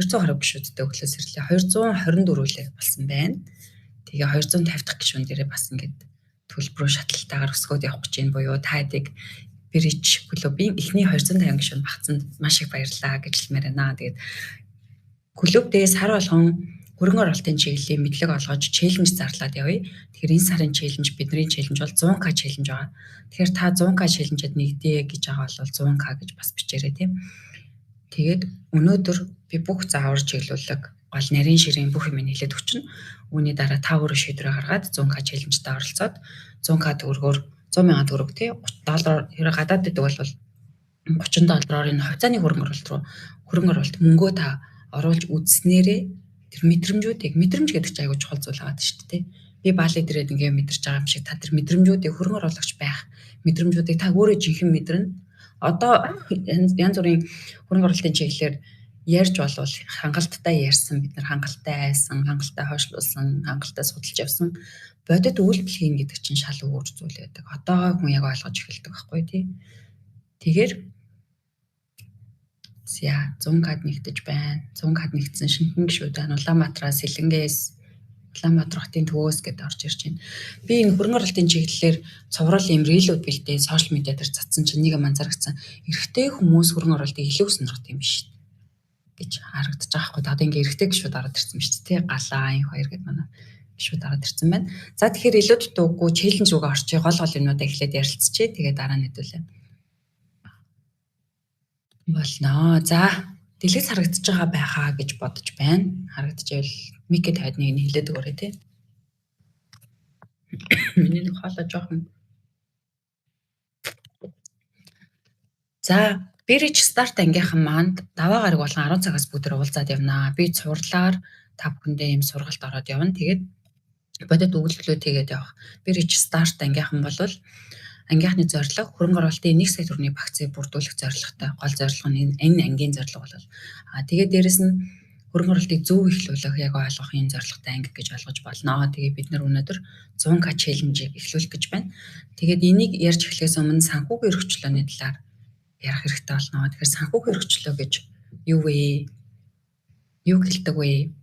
220 гишүүдтэй өглөөс ирлээ. 224 лээ болсон байна. Тэгээ 250 дахь гишүүн дээрээ бас ингээд төлбөрөө шатлалтаагаар өсгөөд явах гэж байна буюу та хэдийг Bridge клубын эхний 250 гишүүн багцсанд маш их баярлалаа гэж хэлмээр байна. Тэгээд клуб дээр сар болгон хөрөнгө оруулалтын чиглэлийн мэдлэг олгож challenge зарлаад явъя. Тэгэхээр энэ сарын challenge бидний challenge бол 100K challenge байгаа. Тэгэхээр та 100K challenge-д нэгдээ гэж байгаа бол 100K гэж бас бичээрэй тийм. Тэгээд өнөөдөр би бүх заавар чиглүүлэг гол нарийн ширийн бүх юм нийлээд өчнө. Үүний дараа та өөрөө шийдвэрээ гаргаад 100K challenge-д оролцоод 100K төгрөгөөр 100 мянган төгрөг тий 30 доллар хэрэг гадаад гэдэг бол 30 доллараар энэ хувьцааны хөрөнгө оруулалт руу хөрөнгө оруулалт мөнгөө та оруулж үзснээрээ тэр мэдрэмжүүдийг мэдрэмж гэдэг чинь айгүй чухал зүйл байгаа шүү дээ. Би баали дээрээ ингээ мэдэрч байгаа юм шиг та тэр мэдрэмжүүдийг хөрөнгө оруулагч байх мэдрэмжүүдийг та өөрөө жинхэнэ мэдэрнэ. Одоо янз бүрийн хөрөнгө оруулалтын чиглэлээр ярьж болвол хангалттай ярьсан, бид нар хангалттай айсан, хангалттай хойшлуулсан, хангалттай судалж явсан. Бодит үйлдэл хийн гэдэг чинь шал өөр зүйл байдаг. Одоо хүн яг ойлгож эхэлдэг байхгүй тий. Тэгэхээр за 100 кад нэгтэж байна. 100 кад нэгтсэн шинхэн гишүүд байна. Улаанбаатараас, Сэлэнгээс, Улаанбаатар хотын төвөөс гэдээ орж ирж байна. Би энэ хөрөнгө оруулалтын чиглэлээр цуврал ийм reel үүд бэлдээ social media дээр цацсан чинь нэг юм анзаарчихсан. Эрэгтэй хүмүүс хөрөнгө оруулалтыг илүү сонирхдаг юм биш гэж харагдаж байгаа хгүй. Одоо ингээ эрэгтэй гишүүд ороод ирсэн биз дээ. Галаа, инх хоёр гэдээ манай гишүүд ороод ирсэн байна. За тэгэхээр илүү дутуугүй challenge рүүгээ орчих. Гол гол юмнуудаа эхлээд ярилцчихъя. Тэгээ дараа нь хэдүүлээ. Болно. За дэлгэц харагдаж байгаа байхаа гэж бодож байна. Харагдчихвэл микэ тавиад нэг нь хэлээд өгөөрэй тий. Миний нэг хоолой жоохон. За Bridge Start ангийнхан маань даваа гараг болон 10 цагаас бүгд уулзаад явнаа. Би цувралаар та бүхэндээ ийм сургалт ороод явна. Тэгээд бодит өгүүлбэлүүд хийгээд явах. Bridge Start ангийнхан бол ангийнхны зорилго хөрөнгө оруулалтын 1 сая төгрөгийн багцыг бүрдүүлэх зорилготой. Гол зорилго нь энэ ангийн зорилго бол тэгээд дээрэс нь хөрөнгө оруулалтыг зөв эхлүүлэх, яг ойлгох ийм зорилготой анги гэж ойлгож болно. Тэгээд бид нар өнөөдөр 100K challenge-ийг эхлүүлэх гэж байна. Тэгээд энийг ярьж эхлэхээс өмнө санхүүгийн эрхчлөөний талаар ярих хэрэгтэй болно. Тэгэхээр санхүүгийн эрхчлөө гэж юу вэ? Юу хэлдэг вэ?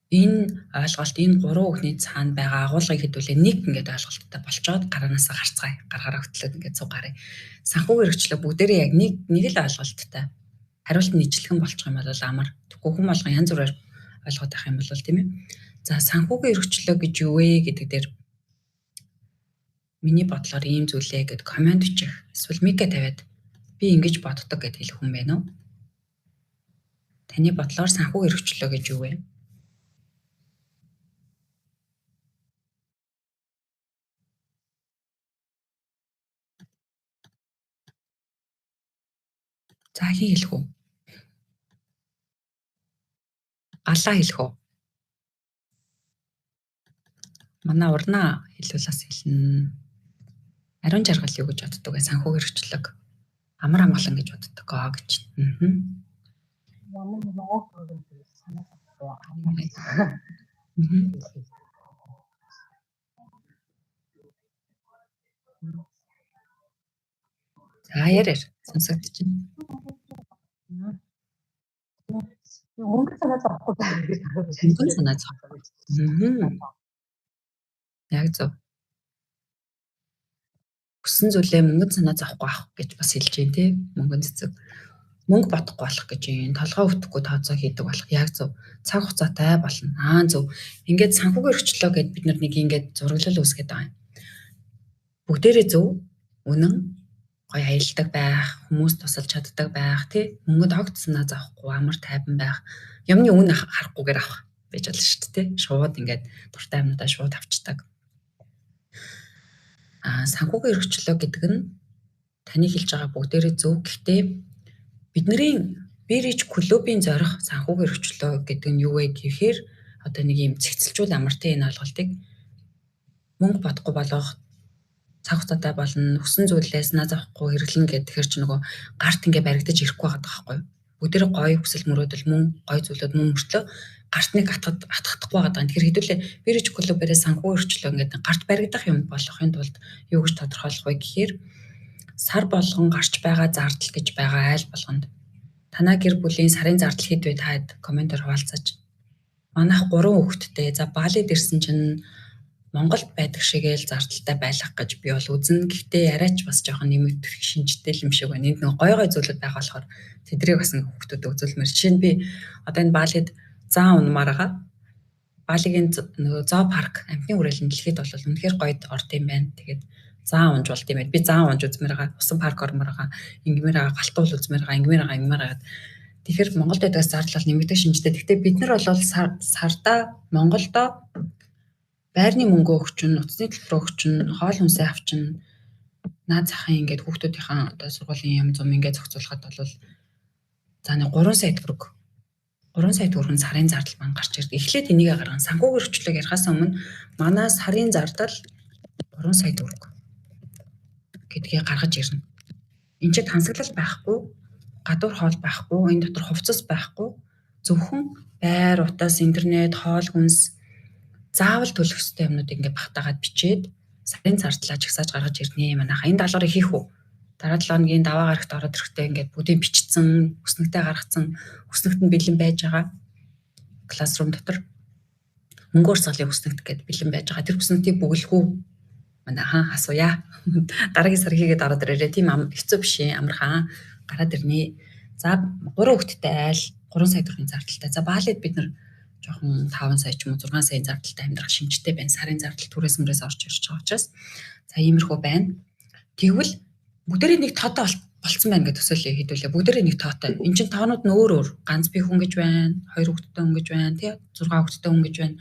Энэ ойлголт, энэ гурван үгний цаана байгаа агуулгыг хэдүүлээ нэг ингээд ойлголттой болчоод гараанаасаа гарцгаая. Гаргаараа хөтлөөд ингээд цуг гарыг. Санхүүгийн эрхчлөө бүгдээрээ яг нэг л ойлголттой. Хариулт нь ижилхэн болчих юм бол амар. Тэгэхгүй хүн болгон янз бүрээр ойлгоод байх юм бол тийм ээ. За санхүүгийн эрхчлөө гэж юу вэ гэдэг дээр миний бодлоор ийм зүйлээ гэд комент бичих. Эсвэл микэ тавиад би ингэж боддог гэд хэлэх хүн байна уу? Таны бодлоор санхүүгийн эрхчлөө гэж юу вэ? За хин хэлэх үү? Галаа хэлэх үү? Манай урнаа хэлвэл бас хэлнэ. Ариун жаргал юу гэж боддог вэ? Санхүүгийн эрхчлөг. Амар амгалан гэж боддог аа гэж. Ямар нэгэн уг хөрөнгө санаа зовхгүй. За яриар сонсогдож байна. Мөнгө санаа зовхгүй байх гэж харагдаж байна. Мөнгө санаа зовхгүй. Яг зөв. Хүссэн зүйлээ мөнгөнд санаа зовхгүй авах гэж бас хэлж байна тий. Мөнгөн цэцэг. Мөнгө бодохгүй болох гэж юм. Толгой өвдөхгүй тооцоо хийдэг болох. Яг зөв. Цаг хугацаатай болно. Аа зөв. Ингээд санхүүгийн эрхчлөө гэд бид нар нэг ингээд зураглал үүсгээд байгаа юм. Бүгдээрээ зөв. Үнэн. Гоё аялдаг байх, хүмүүс тусалж чаддаг байх, тий. Мөнгөнд огт санаа зовхгүй, амар тайван байх. Юмны үн харахгүйгээр авах байж болно шүү дээ, тий. Шууд ингээд дуртай юмнуудаа шууд авчдаг. Аа санхүүгийн эрхчлөө гэдэг нь таны хэлж байгаа бүгдээрээ зөв. Гэхдээ бидний Bridge клубын зорих санхүүгийн эрхчлөө гэдэг нь юу вэ гэхээр одоо нэг юм цэгцэлжүүл амартай энэ ойлголтыг мөнгө бодохгүй болгох, цаг хугацаатай болно, хүссэн зүйлээ санаа зовхгүй хэрэглэнэ гэдэг тэгэхээр чи нөгөө гарт ингээ баригдаж ирэхгүй байгаа байхгүй юу? Бүгдээрээ гоё хүсэл мөрөөдөл мөн гоё зүйлүүд мөн мөртлөө гарт нэг атгахдаггүй байгаа. Тэгэхээр хэдүүлээ Bridge клубээрээ санхүү эрхчлөө ингээд гарт баригдах юм болохын тулд юу гэж тодорхойлох вэ гэхээр сар болгон гарч байгаа зардал гэж байгаа айл болгонд Танаа гэр бүлийн сарын зардал хэд вэ, та хэд комментээр хуваалцаач. Манайх 3 хүүхэдтэй. За, Балид ирсэн чинь Монголд байдаг шигээл зардалтай байлгах гэж би бол үзнэ. Гэхдээ арайч бас жоохон нэмэгдэх шинжтэй юм шиг байна. Энд нэг гой гой зүйлүүд байгаа болохоор тэдрийг бас ингээ хүүхдүүдэд үзүүлмээр. Жишээ нь би одоо энэ Балид зан унмаар байгаа. Балигийн нөгөө зоо парк, амьтны хүрээлэн дэлхийд бол үнэхээр гоё орд юм байна. Тэгээд зан унж болд юм байна. Би зан унж үзмээр байгаа. Усан парк ормоор байгаа. Ингэмээр байгаа, галтуул үзмээр байгаа, ингэмээр байгаа, ингэмээр байгаа. Тэгэхээр Монголд байдгаас зардал бол нэмэгдэх шинжтэй. Гэхдээ бид нар бол сардаа Монголдо байрны мөнгө өгчин, утасны төлбөр өгчин, хоол хүнсээ авчин, наад захын ингээд хүүхдүүдийнхээ одоо сургуулийн юм зум ингээд зохицуулахад бол за нэг 3 сая төгрөг, 3 сая төгрөг сарын зардал маань гарч ирдэг. Эхлээд энийгээ гаргана. Санхүүгийн эрхчлөөг ярихаас өмнө манай сарын зардал 3 сая төгрөг гэдгийг гаргаж ирнэ. Энд чинь тансаглал байхгүй, гадуур хоол байхгүй, энэ дотор хувцас байхгүй, зөвхөн байр, утас, интернет, хоол хүнс, заавал төлөх ёстой юмнууд ингээ багтаагаад бичээд сарын зардлаа жагсааж гаргаж ирнэ манайха. Энэ даалгаврыг хийх үү? Дараа 7 хоногийн даваа гарагт ороод ирэхдээ ингээд бүгдийг бичсэн, хүснэгтээ гаргацсан, хүснэгт нь бэлэн байж байгаа. Classroom дотор мөнгө урсгалын хүснэгт гэдээ бэлэн байж байгаа. Тэр хүснэгтийг бөглөх үү? Манайхан асууя. Дараагийн сар хийгээд ороод ирээрээ. Тийм хэцүү биш юм, амархан гараад ирнэ. За, 3 хүүхэдтэй айл 3 сая төгрөгийн зардалтай. За, Балид бид нар жоохон 5 сая ч юм уу 6 саяын зардалтай амьдрах шинжтэй байна. Сарын зардал түрээс мөрөөс орж ирж байгаа учраас за иймэрхүү байна. Тэгвэл бүгдээрээ нэг тоотой болцсон байна гэж төсөөлье хэдүүлээ. Бүгдээрээ нэг тоотой. Энд чинь тоонууд нь өөр өөр. Ганц бие хүн гэж байна, 2 хүүхэдтэй хүн гэж байна, тий 6 хүүхэдтэй хүн гэж байна.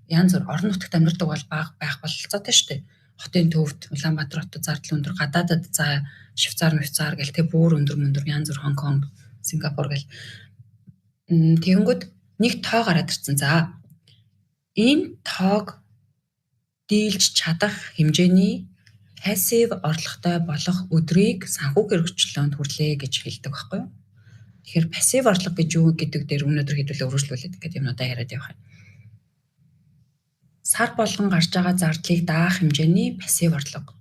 Янз бүр орон нутагт амьдардаг бол бага байх бололцоотой шүү дээ. Хотын төвд, Улаанбаатар хотод зардал өндөр, гадаадад за Швейцар, Швейцар гэл тий бүр өндөр өндөр, янз бүр, Хонконг, Сингапур гэл. Тэгэнгүүт нэг тоо гараад ирсэн. За, энэ тоог дийлж чадах хэмжээний пассив орлоготой болох өдрийг санхүүгийн эрхчлөөнд хүрлээ гэж хэлдэг байхгүй юу? Тэгэхээр пассив орлого гэж юу гэдэг дээр өнөөдөр хэдүүлээ үргэлжлүүлээд ингээд юмнуудаа яриад явах юм. Сар болгон гарч байгаа зардлыг даах хэмжээний пассив орлого.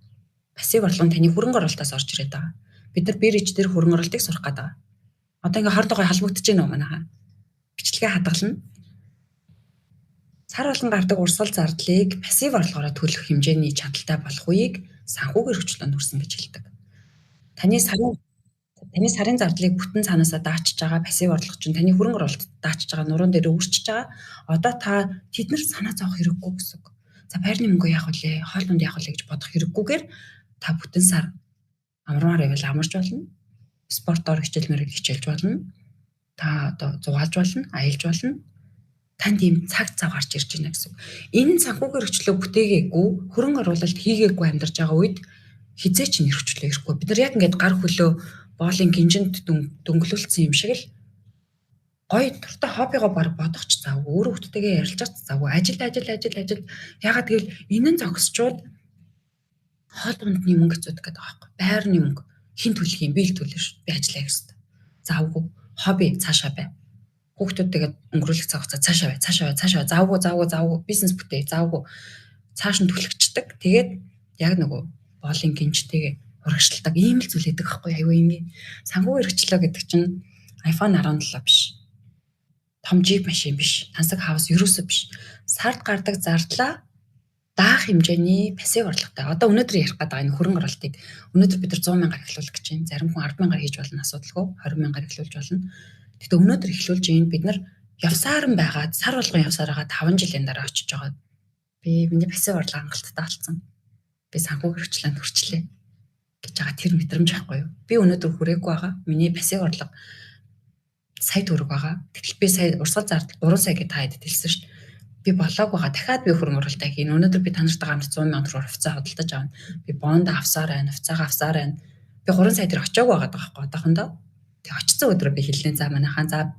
Пассив орлого нь таны хөрөнгө оруулалтаас орж ирээд байгаа. Бид нар бирж дээр хөрөнгө оруулалтыг сурах гээд байгаа. Одоо ингээ 20 дугаар халбагдаж байна уу манайхаа? Бичлэгээ хадгална. Сар болгон гардаг урсгал зардлыг пассив орлогоороо төлөх хэмжээний чадaltaй болох үеийг санхүүгийн эрхчлөөнд хүрсэн гэж хэлдэг. Таны сарын зардлыг бүтэн цаанаасаа даачж байгаа пассив орлого чинь таны хөрөнгө оруулалт даачж байгаа, нуруунд дээр өөрчилж байгаа. Одоо та тэднэр санаа зовох хэрэггүй гэсэн үг. За, байрны мөнгө яах вүлээ, хоол унд яах вүлээ гэж бодох хэрэггүйгээр та бүтэн сар амармаар байвал амарч болно. Спортоор хичээлмээр хичээлж болно. Та одоо зугаалж болно, аялж болно. Танд ийм цаг зав гарч ирж байна гэсэн үг. Энэ санхүүгийн эрхчлөө бүтээгээгүй, хөрөнгө оруулалт хийгээгүй амьдарч байгаа үед хэзээ ч эрхчлөө ирэхгүй. Бид нар яг ингээд гар хөлөө боолын гинжинд дөнгөлүүлсэн юм шиг л гоё дуртай хоббигоо баг бодох ч завгүй, өөр хүмүүстэйгээ ярилцах ч завгүй. Ажил, ажил, ажил, ажил. Ягаад гэвэл энэ нь зогсчууд хоол ундны мөнгө хэцүүдэг гэдэг байгаа байхгүй. Байрны мөнгө хэн төлөх юм, би л төлнө шүү. Би ажиллая гэсэн. Завгүй. Хобби цаашаа бай. Хүүхдүүдтэйгээ өнгөрүүлэх цаг хугацаа цаашаа бай, цаашаа бай, цаашаа бай. Завгүй, завгүй, завгүй. Бизнес бүтээ, завгүй. Цааш нь түлхэгчдэг. Тэгээд яг нөгөө боолын гинжтэйгээ урагшилдаг. Ийм л зүйл өгдөг байхгүй, айгүй юм. Санхүү эрхчлөө гэдэг чинь iPhone 17 биш. Том джип машин биш. Тансаг хаус ерөөсөө биш. Сард гардаг зардлаа даах хэмжээний пассив орлоготой. Одоо өнөөдөр ярих гэдэг энэ хөрөнгө оруулалтыг өнөөдөр бид нар 100 мянгаар эхлүүлэх гэж байна. Зарим хүн 10 мянгаар хийж болно, асуудалгүй. 20 мянгаар эхлүүлж болно. Гэхдээ өнөөдөр эхлүүлж ийм бид нар явсаар нь байгаад сар болгон явсаар байгаа 5 жилийн дараа очиж байгаа. Би миний пассив орлого хангалттай болсон. Би санхүүгийн эрхчлөөнд хүрчлээ гэж байгаа тэр мэдрэмж байхгүй юу? Би өнөөдөр хүрээгүй байгаа. Миний пассив орлого сая төгрөг байгаа. Тэгтэл би сая урсгал зардал 3 сая гэж та хэд хэлсэн шүү дээ. Би болоог байгаа. Дахиад би хөрөнгө оруулалтаа хийн. Өнөөдөр би та нартай хамт 100 сая төгрөгөөр хувьцаа худалдаж авна. Би бонд авсаар байна, хувьцаагаа авсаар байна. Би 3 сая дээр очиагүй байгаа байхгүй одоохондоо. Тэг очсон өдрөө би хэлнэ. За, манайхаа, за,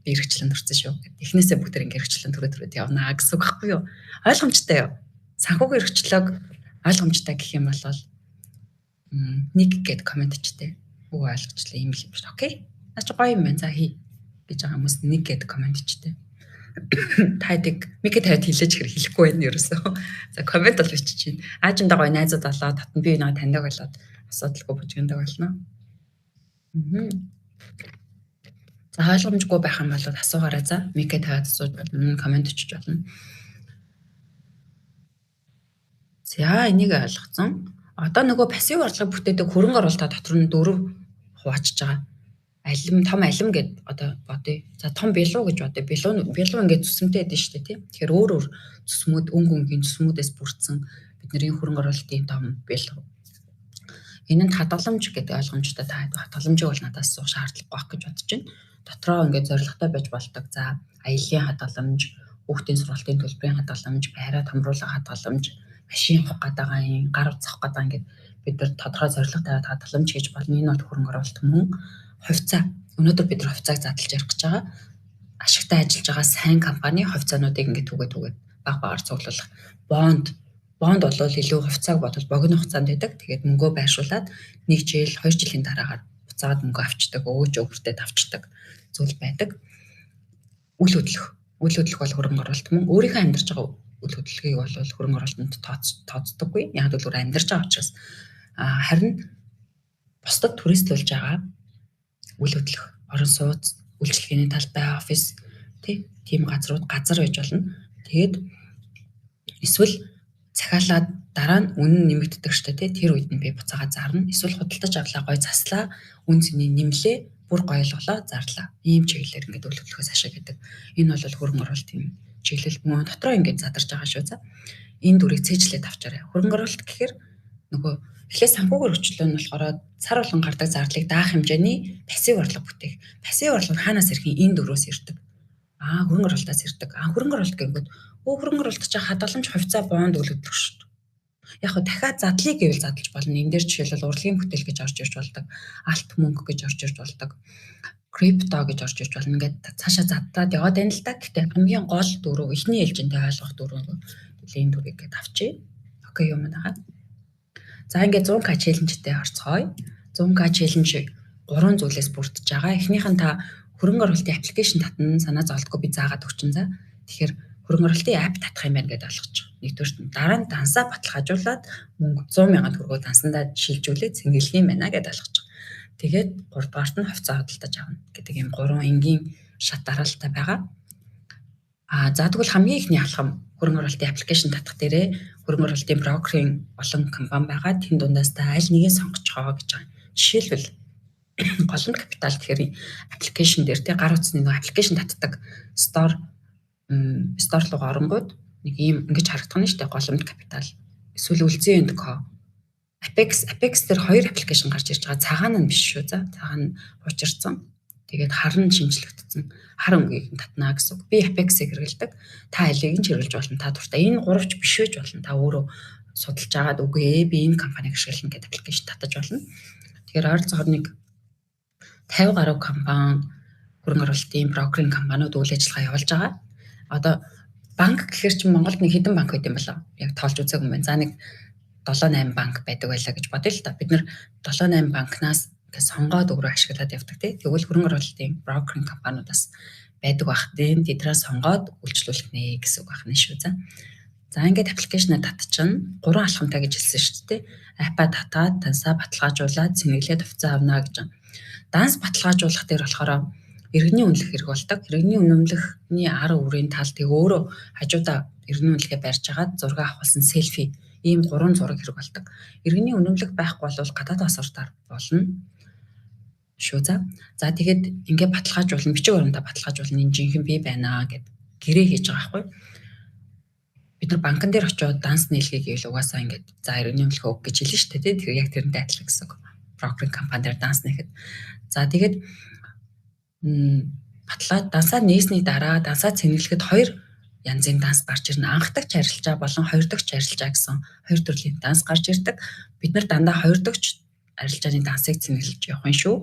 би эрхчлэн төрсөн шүү гэд. Эхнээсээ бүгд ингээ эрхчлэн төрөө төрөөд явнаа гэсэн үг байхгүй юу? Ойлгомжтой юу? Санхүүгийн эрхчлөөг ойлгомжтой гэх юм бол нэг гэд комент чтэй. Үг ойлгочлаа, ийм л юм шүү. Okay. Наа чи гоё юм байна. За, хий гэж байгаа хүмүүс нэг гэд комент чтэй. Тайдаг Микэ тайд хэлээж хэр хэлэхгүй байна ерөөсөө. За, комент бол бичиж байна. Аажимдаа гоё найзууд болоод татна, би нэг таньдаг болоод асуудалгүй бужигнадаг болно. За, ойлгомжгүй байх юм бол асуугаарай за. Mic ээ тавиад асууж болно, comment өчөж болно. За, энийг ойлгоцсон. Одоо нөгөө пассив орлогыг бүтээдэг хөрөнгө оруулалтаа дотор нь дөрөв хуваачиж байгаа. Алим, том алим гэд одоо бодъё. За, том билүү гэж бодъё. Билүү, билүү ингээд зүсэмтэй байдаг шүү дээ, тийм. Тэгэхээр өөр өөр зүсмүүд, өнгө өнгийн зүсмүүдээс бүрдсэн бидний хөрөнгө оруулалтын том билүү. Энэ нь хадгаламж гэдэг ойлгомжтой, та хадгаламжийг бол надаас асуух шаардлагагүй байх гэж бодож байна. Дотроо ингээд зорилготой байж болдог. За, аяллаа хадгаламж, хүүхдийн сургалтын төлбөрийн хадгаламж, байраа томруулах хадгаламж, машин авах гэдэг юм, гар утас авах гэдэг, ингээд бид нар тодорхой зорилго тавиад хадгаламж хийж болно. Энэ бол хөрөнгө оруулалт мөн. Хувьцаа. Өнөөдөр бид нар хувьцааг задлж ярих гэж байгаа. Ашигтай ажиллаж байгаа сайн компани хувьцаануудыг ингээд түгээ түгээд баг багаар цуглуулах. Бонд. Бонд бол илүү хувьцааг бодвол богино хугацаанд байдаг. Тэгээд мөнгөө байршуулад 1 жил, 2 жилийн дараагаар буцаад мөнгө авчдаг, өөж өвөртөд авчдаг зүйл байдаг. Үл хөдлөх. Үл хөдлөх бол хөрөнгө оруулалт мөн. Өөрийнхөө амьдарч байгаа үл хөдлөхийг бол хөрөнгө оруулалтанд тооцдоггүй. Яг л өөр амьдарч байгаа учраас. Харин бусдад түрээслүүлж байгаа үл хөдлөх, орон сууц, үйлчилгээний талбай, офис, тий, тийм газрууд, газар байж болно. Тэгээд эсвэл захиалаад дараа нь үнэ нэмэгддэг штэ, тий, тэр үед нь би буцаага зарна. Эсвэл худалдаж авлаа, гой заслаа, үн цэний нэмлээ, бүр гоёлголоо, зарлаа. Ийм чиглэлээр ингээд үл хөдлөхөөс ашиг гэдэг. Энэ бол хөрөнгө оруулалт юм чиглэл мөн дотроо ингээд задарч байгаа шүү за. Энэ дүрийг цээжлээд авчаарай. Хөрөнгө оруулалт гэхээр нөгөө эхлээд санхүүгээр хөчлөө нь болохоор сар болгон гардаг зардлыг даах хэмжээний пассив орлого бүтээх. Пассив орлого нь хаанаас ирэх юм? Энэ дөрөөс ирдэг. Хөрөнгө оруулалтаас ирдэг. Хөрөнгө оруулалт гэнгүүт хөрөнгө оруулалт чинь хадгаламж, хувьцаа, бонд, үл хөдлөх шүү дээ. Яг хөө дахиад задлыг гэвэл задлж болно. Энэ дээр жишээлбэл урлагийн бүтээл гэж орж ирж болдог. Алт мөнгө гэж орж ирж болдог. Крипто гэж орж ирж болно. Ингээд цаашаа задлаад яваад байна л да. Гэхдээ хамгийн гол дөрөв, эхний ээлжиндээ ойлгох дөрөв энэ дөрвийг гээд авчи. Okay юм байна. За, ингээд 100K challenge тэй орцгоё. 100K challenge гурван зүйлээс бүрдэж байгаа. Эхнийх нь та хөрөнгө оруулалтын application татна, санаа зовлтгүй, би заагаад өгчин за. Тэгэхээр хөрөнгө оруулалтын app татах юм байна гэдээ ойлгочих. Нэгдүгээрт нь дараа нь дансаа баталгаажуулаад мөнгө 100 сая төгрөгөө дансандаа шилжүүлээд цэнгэлэх юм байна гэдээ ойлгочих. Тэгээд гуравдугаарт нь хувьцаа худалдаж авна гэдэг юм гурван энгийн шат дараалалтай байгаа. За, тэгвэл хамгийн эхний алхам хөрөнгө оруулалтын application татах дээрээ хөрөнгө оруулалтын брокерийн олон компани байгаа. Тэн дундаас та аль нэгийг сонгочихоо гэж байгаа. Жишээлбэл, Голомт Капитал гэхээр application дээр, тий, гар утасны нэг application татдаг store руу оронгууд нэг ийм ингэж харагдах нь шүү дээ, Голомт Капитал. Эсвэл Үлзий энд ко. Apex. Apex дээр хоёр application гарч ирж байгаа. Цагаан нь биш шүү за. Цагаан нь хуучирсан. Тэгээд хар нь шинжлэгдсэн. Хар өнгийг татнаа гэсэн үг. Би Apex-ийг хэрэглэдэг. Та алийг нь ч хэрэглэж болно. Та дуртай. Энэ гуравч биш байж болно. Та өөрөө судалж агаад үгүй ээ, би энэ компаниг ашиглана гэдэг application татаж болно. Тэгэхээр ойролцоогоор нэг 50 гаруй компани, хөрөнгө оруулалтын брокерийн компаниуд үйл ажиллагаа явуулж байгаа. Одоо банк гэхэр чинь Монголд нэг хэдэн банк байд юм болоо? Яг тоолж үзээгүй юм байна. За, нэг 7 8 банк байдаг байлаа гэж бодъё л та. Бид нэр 7 8 банкнаас ингээд сонгоод өөрөө ашиглаад явдаг, тий. Тэгвэл хөрөнгө оруулалтын брокерийн компаниудаас байдаг бах. Тэдрээ сонгоод үйлчлүүлэх нэ гэсэн үг байна шүү. За. За, ингээд application аа татчихна. Гурван алхамтай гэж хэлсэн шүү дээ. App аа татаад, дансаа баталгаажуулаад, цэнэглээд хувьцаа авна гэж. Данс баталгаажуулах дээр болохоор иргэний үнэлэх хэрэг болдог. Иргэний үнэлэхний ар үрийн тал, тэг өөрөө хажуудаа иргэний үнэлгээ барьж агаад зураг авахулсан селфи, ийм гурван зураг хэрэг болдог. Иргэний үнэмлэх байхгүй бол гадаад паспортаар болно шүү за. За, тэгээд ингээ баталгаажуулна, бичиг баримтаа баталгаажуулна, энэ жинхэнэ би байна гэд гэрээ хийж байгаа байхгүй. Бид нар банкн дээр очиод данс нээлгээ гэвэл угаасаа ингээд за, иргэний үнэмлэх өг гэж хэлнэ шүү дээ. Тэгэхээр яг тэрнтэй адилхан гэсэн үг. Брокеринг компани дээр данс нээхэд. За, тэгээд баталгаа дансаа нээсний дараа дансаа цэнэглэхэд хоёр янзын данс гарч ирнэ. Анхдагч арилжаа болон хоёр дахь арилжаа гэсэн хоёр төрлийн данс гарч ирдэг. Бид нар дандаа хоёр дахь арилжааны дансыг цэнэглэж явах юм шүү.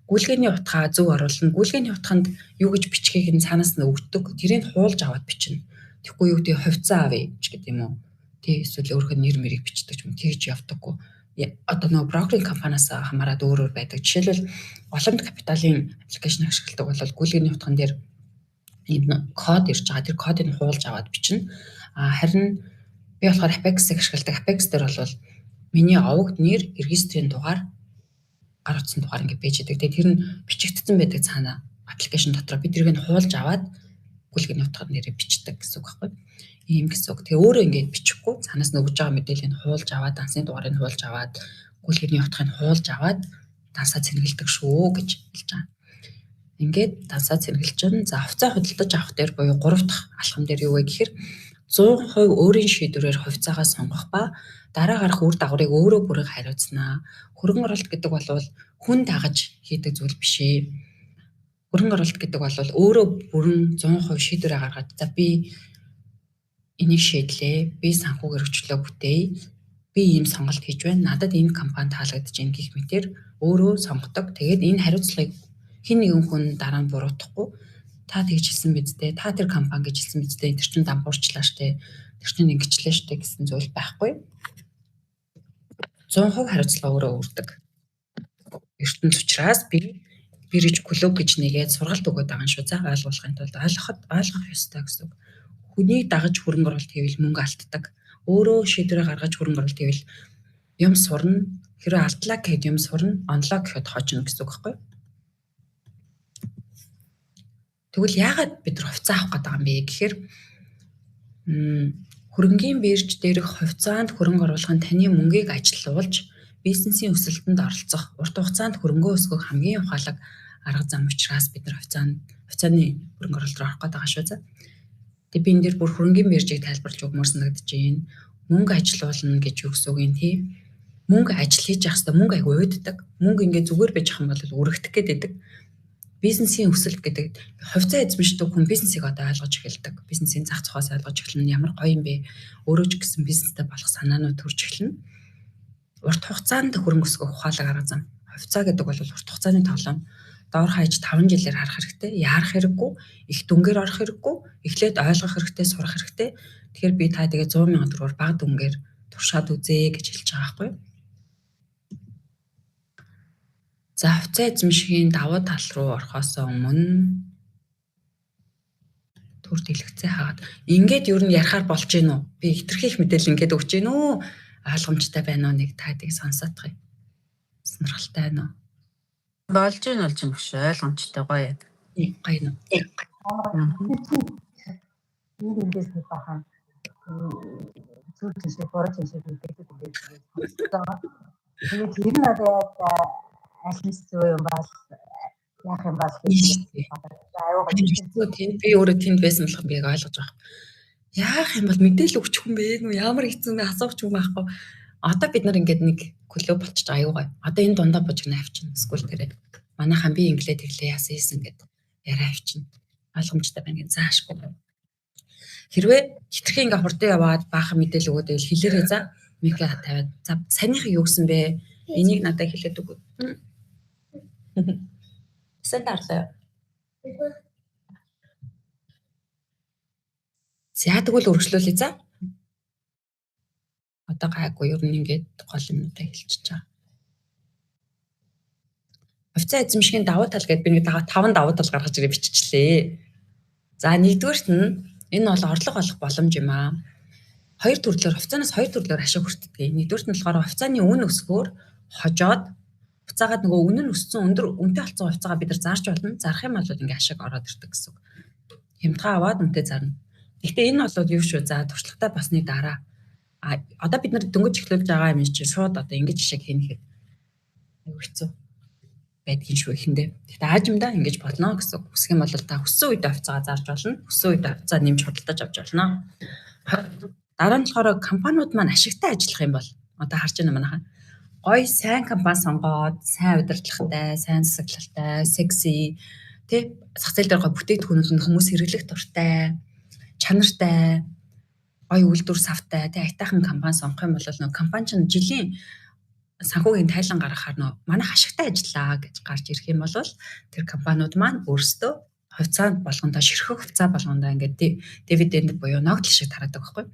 Гүйлгээний утгаа зөв оруулна. Гүйлгээний утганд юу гэж бичгийг нь цаанаас нь өгдөг. Тэрийг хуулж аваад бичнэ. Тэгэхгүй юу гэдэг, хувьцаа авъя ч гэдэг юм уу. Тэ, эсвэл өөрийнхөө нэр мэрийг бичдэг ч юм, тэгж явдаггүй. Одоо нөгөө брокеринг компаниас хамаарат өөр өөр байдаг. Жишээлбэл, Голомт Капиталын application ашигладаг бол гүйлгээний утган дээр ийм код ирж байгаа. Тэр кодыг хуулж аваад бичнэ. Харин би болохоор Apex-ыг ашигладаг. Apex дээр бол миний овогд нэр, регистрийн дугаар, гар утсан дугаар ингэ байж идэг. Тэгээ тэр нь бичигдсэн байдаг цаана. Application дотор бид тэрийг нь хуулж аваад гүйлгэний утгаар нэрээ бичдэг гэсэн үг байхгүй. Ийм гэсэн үг. Тэгээ өөрөө ингээд бичихгүй цаанаас нь өгж байгаа мэдээллийг хуулж аваад, дансны дугаарыг хуулж аваад, гүйлгэний утгыг хуулж аваад дансаа цэнгэлдэг шүү гэж хэлж байгаа. Ингээд дансаа цэнгэлж чинь за хувьцаа худалдаж авах дээр буюу 3 дахь алхам дээр юу вэ гэхээр 100% өөрийн шийдвэрээр хувьцаагаа сонгох ба дараа гарах үр дагаврыг өөрөө бүрэн хариуцнаа. Хөрөнгө оруулалт гэдэг бол хүн дагаж хийдэг зүйл биш ээ. Хөрөнгө оруулалт гэдэг бол өөрөө бүрэн 100% шийдвэрээ гаргаж, за би энийг шийдлээ, би санхүүгээр өчлөө бүтээе, би ийм сонголт хийж байна, надад энэ компани таалагдаж байна гэх мэтэр өөрөө сонгодог. Тэгээд энэ хариуцлагыг хэн нэгэн хүн дараа нь буруутгахгүй, та тэгж хэлсэн биз дээ, та тэр компани гэж хэлсэн биз дээ, тэр чинь дампуурчлаа штэ, тэр чинь ингэчлээ штэ гэсэн зүйл байхгүй. 100% хариуцлага өөрөө үүрдэг. Ертөнц учраас би Bridge Club гэж нэгээд сургалт өгöd байгаа юм шүү. За ойлгуулахын тулд ойлгох ёстой гэсэн үг. Хүнийг дагаж хөрөнгө оруулалт хийвэл мөнгө алддаг. Өөрөө шийдвэрээ гаргаж хөрөнгө оруулалт хийвэл юм сурна. Хэрвээ алдлаа гэхэд юм сурна, онлоо гэхэд хожино гэсэн үг байхгүй юу? Тэгвэл яагаад бид нар хувьцаа авах гэдэг юм бэ гэхээр хөрөнгийн бирж дээрх хувьцаанд хөрөнгө оруулах нь таны мөнгийг ажилуулж бизнесийн өсөлтөнд оролцох, урт хугацаанд хөрөнгөө өсгөх хамгийн ухаалаг арга зам учраас бид нар хувьцааны хөрөнгө оруулалт руу орох гэдэг байгаа шүү. За. Тэгээ би энэ дээр бүр хөрөнгийн биржийг тайлбарлаж өгмөр санагдаж байна. Мөнгө ажилуулна гэж юу гэсэн үг юм тий? Мөнгө ажил хийж явах хэвээр мөнгө айгүй уйддаг. Мөнгө ингээ зүгээр байж ах юм бол өргөдөх гээд байдаг. Бизнесийн өсөлт гэдэг хувьцаа эзэмшдэг хүн бизнесийг одоо ойлгож эхэлдэг. Бизнесийн зах зохиос ойлгож эхэлнэ. Ямар гоё юм бэ? Өөрөө ч гэсэн бизнестэй болох санаанууд төрж эхэлнэ. Урт хугацаанд хөрөнгө өсгөх ухаалаг арга зам. Хувьцаа гэдэг бол урт хугацааны тоглоом. Доор хаяж 5 жилээр харах хэрэгтэй. Яарах хэрэггүй, их дүнгээр орох хэрэггүй, эхлээд ойлгох хэрэгтэй, сурах хэрэгтэй. Тэгэхээр би та тэгээ 100 сая төгрөгөөр бага дүнгээр туршаад үзье гэж хэлж байгаа байхгүй юу? За хувьцаа эзэмшихийн давуу тал руу орохоос өмнө төр дэлгэцээ хаагаад ингээд ер нь ярихаар болж гин үү? Би хитрхи их мэдээлэл ингээд өгч гин үү? Ойлгомжтой байна уу? Нэг та тийг сонсоодох юм. Сонирхолтой байна уу? Болж гин болж гин биш ойлгомжтой гоё. Гоё нүү. Энэ эндээс нэг бахан зүг шиг борож шиг гэдэг юм байна. Тэгээд тэр нь одоо яг аль нь зөв юм бол яах юм бол гэж аюу гоё тийм би өөрөө тэнд байсан болох би яг ойлгож байгаа. Яах юм бол мэдээлэл өгчих хүн бэ нү ямар хэцүү бэ асуух юм байхгүй. Одоо бид нар ингээд нэг клуб болчих аюу гоё. Одоо энэ дундаа бужигна авчина скул дээрээ. Манайхан би инглээ тэглээ яасан хийсэн гэд яриа авчина. Ойлгомжтой байна гэж заашгүй. Хэрвээ хитрхи ингээ хурдан яваад баахан мэдээлэл өгөөд байвал хэлээрээ за микро тавиад за санийхыг юу гэсэн бэ? Энийг надад хэлээд өгөө. Сэн дарлаа. За тэгвэл үргэлжлүүлье за. Одоо гайгүй ер нь ингээд гол юмнуудаа хэлчихэж байгаа. Хувьцаа эзэмшихийн давуу тал гэдээ би нэг 5 давуу тал гаргаж ирээ биччихлээ. За нэгдүгээрт нь энэ бол орлого олох боломж юм аа. Хоёр төрлөөр хувьцаанаас хоёр төрлөөр ашиг хүртдэг. Нэгдүгээрт нь болохоор хувьцааны үн өсгөөр хожоод хувьцаагаад нөгөө үнэ нь өссөн өндөр үнэтэй болсон хувьцаагаа бид нар зарж болно. Зарах юм бол ингээ ашиг ороод ирдэг гэсэн үг. Хямдхан аваад үнэтэй зарна. Гэхдээ энэ бол юу шүү. За туршлагатай басны дараа а одоо бид нар дөнгөж эхлүүлж байгаа юм чинь шууд одоо ингэж ашиг хийнэхэд аюу хэцүү байдгийн шүү эхэндээ. Гэхдээ аажимдаа ингэж болно гэсэн үг. Хүсэх юм бол та хүссэн үедээ хувьцаагаа зарж болно. Хүссэн үедээ хувьцаа нэмж худалдаж авч болно. Дараа нь болохоор компаниуд маань ашигтай ажиллах юм бол одоо харж байна манайхан гоё сайн компани сонгоод сайн удирдлагатай, сайн засаглалтай, секси тий зах зээл дээр гоё бүтээгдэхүүнүүд нь хүмүүс хэрэглэх дуртай, чанартай, гоё үйлдвэр савтай тий аятайхан компани сонгох юм бол нөө компани чинь жилийн санхүүгийн тайлан гаргахаар нөө манайх ашигтай ажиллаа гэж гарч ирэх юм бол тэр компаниуд маань өөрсдөө хувьцаа болгондоо ширхэг хувьцаа болгондоо ингээд дивиденд буюу ногдол шиг тараадаг байхгүй.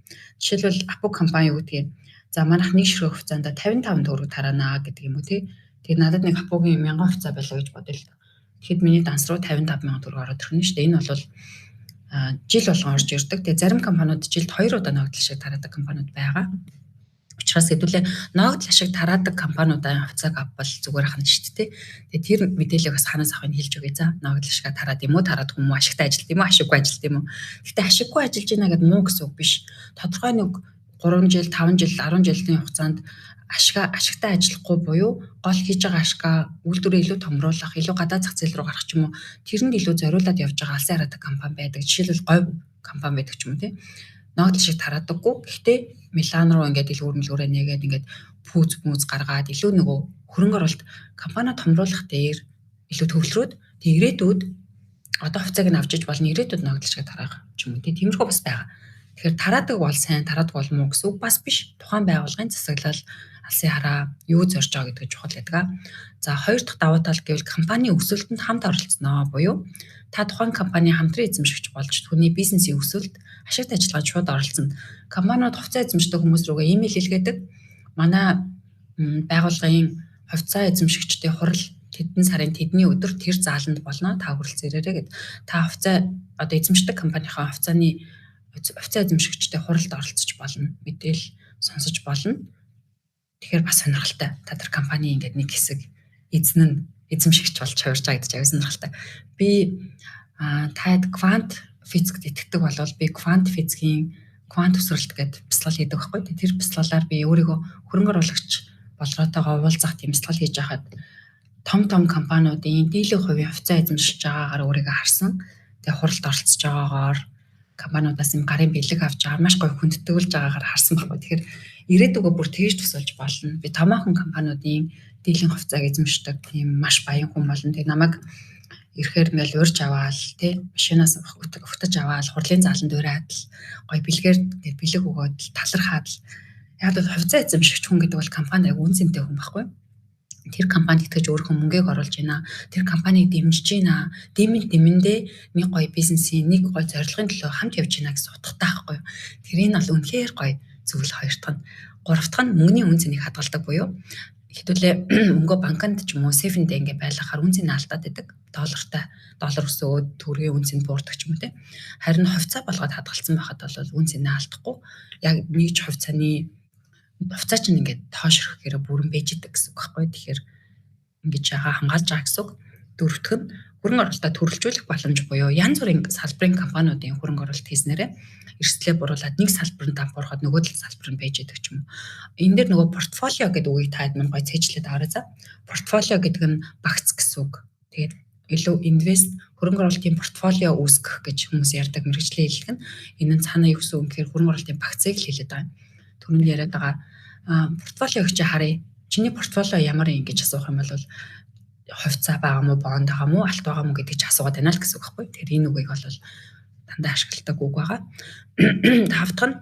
Жишээлбэл Апу компани юу гэдгийг за манайх нэг ширхэг хувьцаанд 55 төгрөг тараанаа гэдэг юм уу тий. Тэгээд надад нэг Апугийн 1000 хувьцаа байлаа гэж бодъё л. Тэгэхэд миний данс руу 55 сая төгрөг ороод ирэх нь шүү дээ. Энэ бол жил болгон орж ирдэг. Тэгээд зарим компаниуд жилд 2 удаа ногдол шиг тараадаг компаниуд байгаа. Учир Учраас хэдүүлээ ногдол ашиг тараадаг компаниудын хувьцааг авбал зүгээр ахна шүү дээ. Тэгээ тэр мэдээллийг бас ханаас авахыг хэлж өгье за. Ногдол ашигаа тараад юм уу, тараадгүй юм уу, ашигтай ажилт юм уу, ашиггүй ажилт юм уу. Гэхдээ ашиггүй ажиллаж байна гэдээ муу гэсэн үг биш. Тодорхой нэг 3 жил, 5 жил, 10 жилийн хугацаанд ашигтай ажиллахгүй буюу гол хийж байгаа ашгаа үйлдвэрээ илүү томруулах, илүү гадаад зах зээл рүү гарах ч юм уу, тэрэнд илүү зориулаад явж байгаа алсын хараадаг компани байдаг. Жишээлбэл говь компани байдаг ч юм уу тий. Ногдол шиг тараадаггүй. Гэхдээ Милан руу ингээд дэлгүүр мэлгүүрээ нээгээд ингээд пүүз пүүз гаргаад илүү нөгөө хөрөнгө оруулалт компани томруулах дээр илүү төвлөрөөд тэг ирээдүйд одоо хувьцааг нь авч иж болно, ирээдүйд ногдол шиг тараах ч юм уу тий. Тиймэрхүү бас байгаа. Тэгэхээр тараадаг бол сайн, тараадаг бол муу гэсэн үг бас биш. Тухайн байгууллагын засаглал, алсын хараа юу зорж байгаа гэдэг чухал байдаг. За хоёр дахь давуу тал гэвэл компани өсөлтөнд хамт оролцсноо буюу та тухайн компани хамтран эзэмшигч болж түүний бизнесийн өсөлт, ашигт ажиллагаанд шууд оролцоно. Компаниуд хувьцаа эзэмшдэг хүмүүс рүүгээ имэйл илгээдэг. Манай байгууллагын хувьцаа эзэмшигчдийн хурал тэдэн сарын тэдний өдөр тэр зааланд болно. Та хүрэлцэн ирээрэй гэд. Та хувьцаа одоо эзэмшдэг компанийнхаа хувьцаа эзэмшигчтэй хуралд оролцож болно. Мэдээл сонсож болно. Тэгэхээр бас сонирхолтой. Та тэр компани ингээд нэг хэсэг эзэн нь эзэмшигч болж хувирч байгаа гэдэг чинь аюу сонирхолтой. Би таад квант физикт итгэдэг болвол би квант физикийн квант өсвөрлөлт гэдэг бясалгал хийдэг байхгүй. Тэр бясалгалаар би өөрийгөө хөрөнгө оруулагч болроотойгоо уулзах тийм бясалгал хийж байхад том том компаниудын дийлэнх хувийн хувьцаа эзэмшиж байгаагаар өөрийгөө харсан. Тэгээ хуралд оролцож байгаагаар компаниудаас юм гарын бэлэг авч байгаа маш гоё хүндэтгүүлж байгаагаар харсан байхгүй. Тэгэхээр ирээдүгөө бүр тэгж төсөөлж болно. Би томоохон компаниудын дийлэнх хувьцааг эзэмшдэг тийм маш баян хүн болно. Тэгээ намайг ирэхээр ингээл урьж аваал тий машинаас өгтөж аваал хурлын зааланд ураад л гоё бэлгээр ингээд бэлэг өгөөд л талархаад л яг л хувьцаа эзэмшигч хүн гэдэг бол компани аяг үн цэнтэй хүн байхгүй. Тэр компанид итгэж өөрийнхөө мөнгийг оруулж байна. Тэр компанийг дэмжиж байна. Дэмэн дэмэндээ нэг гоё бизнесийн нэг гоё зорилгын төлөө хамт явж байна гэсэн утгатай байхгүй юу. Тэр энэ бол үнэхээр гоё зүйл хоёр дахь нь. Гурав дахь нь мөнгөний үн цэнийг хадгалдаг буюу хэдүүлээ мөнгөө банкнд ч юм уу сейфэндээ ингээ байлгахаар үн цэнэ алдаад байдаг. Доллартай доллар өсөөд төгрөгийн үн цэнд буурдаг ч юм уу те. Харин хувьцаа болгоод хадгалсан байхад бол үн цэнэ алдахгүй. Яг нэг ч хувьцааны хувьцаа чинь ингээд тоош ирэхээр бүрэн байж идэг гэсэн үг байхгүй. Тэгэхээр ингэж яга хамгаалж байгаа гэсэн үг. Дөрөвдөх нь хөрөнгө оруулалтаа төрөлжүүлэх боломж буюу янз бүрийн салбарын компаниудын хөрөнгө оруулалт хийснээрээ эрсдлээ буруулаад нэг салбар нь дампуурхад нөгөө тал салбар нь байж идэг ч юм уу. Энэ дээр нөгөө портфолио гэдэг үгийг та хэд мань гой цээжлээд аваарай за. Портфолио гэдэг нь багц гэсэн үг. Тэгээд илүү инвест хөрөнгө оруулалтын портфолио үүсгэх гэж хүмүүс ярьдаг мэргэжлийн хэллэг нь. Энэ нь цаанаа юу гэсэн үг гэхээр хөрөнгө оруулалтын багцыг л хэлээд байгаа юм. Түрүүнд яриад байгаа портфолио гэж харъя. Чиний портфолио ямар юм гэж асуух юм бол хувьцаа байгаа мó, бонд байгаа мó, алт байгаа мó гэдгийг чи асуугаад байна л гэсэн үг байхгүй. Тэгэхээр энэ үгийг бол дандаа ашигладаг үг байгаа. Тав дахь нь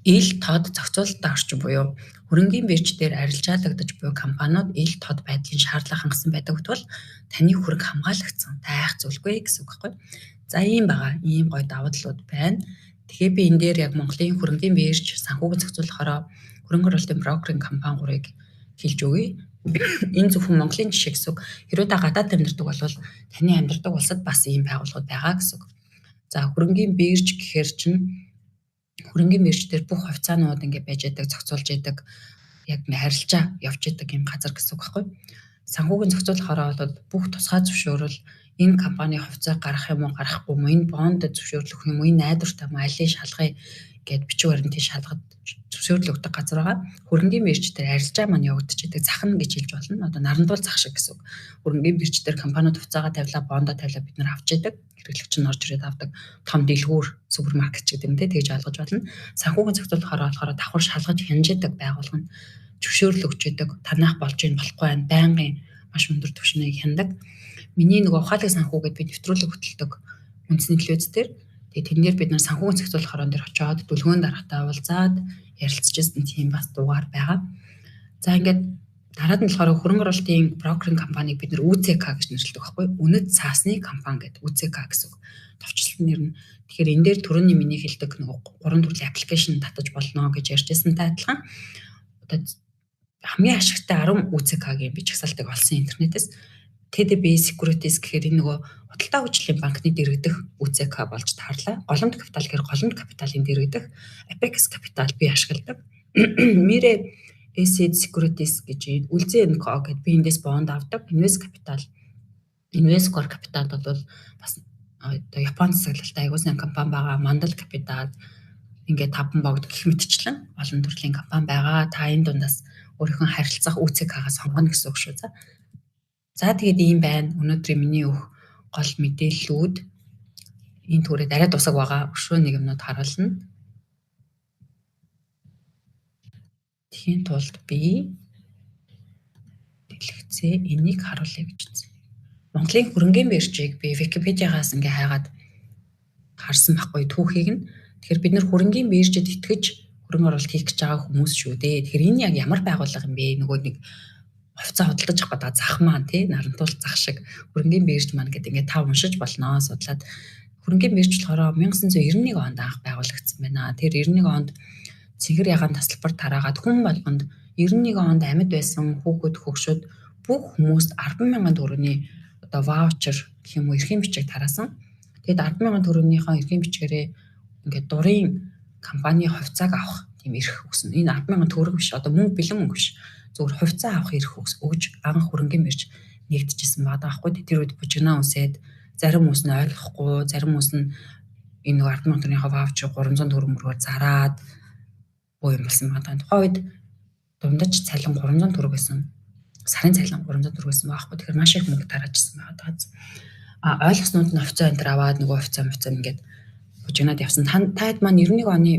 ил тод зохицуулалттай орчин буюу хөрөнгийн бирж дээр арилжаалагдаж буй компаниуд ил тод байдлын шаардлага хангасан байдаг бөгөөд таны хөрөнгө хамгаалагдсан. Тайх зүйлгүй гэсэн үг байхгүй. За ийм байгаа. Ийм гоё давуу талууд байна. Тэгэхээр би энэ дээр яг Монголын хөрөнгийн бирж санхүүгийн зохицуулахаараа хөрөнгө оруулалтын брокеринг компани гурыг хэлж өгье. Энэ зөвхөн Монголын жишээ гэсэн үг. Хэрвээ та гадаад амьдардаг бол таны амьдардаг улсад бас ийм байгууллагууд байгаа гэсэн үг. За хөрөнгийн бирж гэхээр чинь хөрөнгийн бирж дээр бүх хувьцаанууд ингээ байж яадаг, зохицуулж яадаг, яг ингээ харилцаа явж яадаг юм газар гэсэн үг байхгүй. Санхүүгийн зохицуулахаараа бол бүх тусгай зөвшөөрөл энэ компани хувьцаа гаргах юм уу, гаргахгүй юм уу, энэ бонд зөвшөөрлөх юм уу, энэ найдвартай юм уу, алийг шалгая гэд бичиг баримтын шалгад зөвшөөрөл өгдөг газар байгаа. Хөрөнгийн бирж дээр арилжаа маань явагдчихэдэг зах нь гэж хэлж болно. Одоо нарандуул зах шиг гэсэн үг. Хөрөнгийн бирж дээр компаниуд хувьцаагаа тавилаа, бондоо тавилаа бид нар авч яадаг. Хэрэглэгч нь орж ирээд авдаг. Том дэлгүүр, супермаркет ч гэдэг юм те тэгж ойлгож болно. Санхүүгийн зохицуулахаараа болохоор давхар шалгаж хянаж яадаг байгууллага нь зөвшөөрөл өгч яадаг. Танах болж ийн болохгүй байна. Байнгын маш өндөр түвшнийг хянадаг. Миний нөгөө ухаалаг санхүү гэдээ би нэвтрүүлэг хөтэлдэг үндэсний телевиз дээр. Тэгээ тэрэн дээр бид нар санхүүгийн зохицуулах хорон дээр очиод дүлгөөн даргатай уулзаад ярилцчихсан тийм бас дугаар байгаа. За ингээд дараад нь болохоор хөрөнгө оруулалтын брокеринг компанийг бид нар UCK гэж нэрлэдэг байхгүй. Үнэт цаасны компани гэдэг UCK гэсэн үг. Товчлолт нэр нь. Тэгэхээр энэ дээр түрүүний миний хэлдэг нөгөө гурван төрлийн аппликейшн татаж болно гэж ярьжсантай адилхан. Одоо хамгийн ашигтай 10 UCK-гийн би жагсаалтыг олсон интернетээс. TDB Securities гэхээр энэ нөгөө худалдаа хөгжлийн банкны дэргэдэх UCK болж таарлаа. Голомт капитал гэхээр голомт капиталын дэргэдэх Apex Capital би ашигладаг. Mirae Asset Securities гэж Үлзий НКО гэдээ би эндээс бонд авдаг. Invest Capital, Investcore Capital бол бас одоо Японд засаглалтай аягүй сайн компани байгаа. Mandal Capital ингээд таван богд гэх мэтчлэн олон төрлийн компани байгаа. Та энэ дундаас өөрийнхөө харилцах ҮЦК-гаа сонгоно гэсэн үг шүү. За тэгээд ийм байна. Өнөөдрийн миний өгөх гол мэдээллүүд энэ түрээд арай дусаг байгаа. Өшөө нэг юмнууд харуулна. Тэхийн тулд би дэлгэцээ энийг харуулъя гэж үзсэн. Монголын хөрөнгийн биржийг би Википедиагаас ингээ хайгаад харсан байхгүй түүхийг нь. Тэгэхээр бид нар хөрөнгийн биржид итгэж хөрөнгө оруулалт хийх гэж байгаа хүмүүс шүү дээ. Тэгэхээр энэ яг ямар байгууллага юм бэ? Нөгөө нэг хувьцаа худалдаж авах гэдэг зах маань тий нарантуул зах шиг хөрөнгийн бирж маань гэдэг ингээ та уншиж болно судлаад. Хөрөнгийн бирж болохоор 1991 онд анх байгуулагдсан байна. Тэр 91 онд цэнгэр ягаан тасалбар тараагаад хүн болгонд 91 онд амьд байсан хүүхэд хөгшөд бүх хүмүүст 10,000 төгрөгийн одоо ваучер гэх юм уу эрхийн бичиг тараасан. Тэгэд 10,000 төгрөгнийхөө эрхийн бичгээрээ ингээд дурын компани хувьцааг авах тийм эрх өгсөн. Энэ 10,000 төгрөг биш, одоо мөнгө бэлэн мөнгө биш. Зөвхөн хувьцаа авах эрх өгж анх хөрөнгийн бирж нэгдэжсэн байгаа байхгүй. Тэр үед бужигнаа үсээд зарим хүмүүс нь ойлгохгүй, зарим хүмүүс нь энэ нэг 10,000 төгрөгийнхөө ваучер 300 төгрөг мөрөөр зараад боо юм болсон байгаа. Тухайн үед дундаж цалин 300 төгрөг байсан. Сарын цалин 300 төгрөг байсан байхгүй. Тэгэхээр маш их мөнгө тараажсэн байгаа. А ойлгоснууд нь хувьцаа энэ төр аваад нөгөө хувьцаа мөвцөө ингээд бужигнаад явсан. Таад маань 91 оны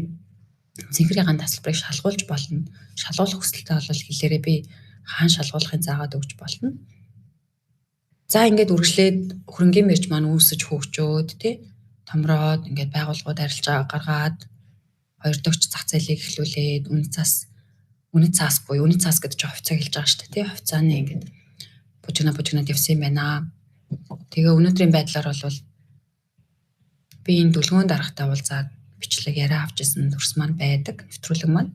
цэнхэр ягаан тасалбарыг шалгуулж болно. Шалгуулах хүсэлтэй бол хэлээрээ би хаан шалгуулахын заагаад өгч болно. За ингээд үргэлжлээд хөрөнгийн бирж маань үүсэж хөгжөөд тий томроод ингээд байгууллагууд арилжаа гаргаад хоёр дахь зах зээлийг эхлүүлээд үнэт цаас буюу үнэт цаас гэдэг чинь хувьцаа хэлж байгаа шүү дээ тий хувьцааны ингээд бужигнаад явсан юм байна. Тэгээ өнөөдрийн байдлаар бол би энэ дүлгөөн даргатай уулзаад бичлэг яриа авч исэн дүрс маань байдаг, нэвтрүүлэг маань.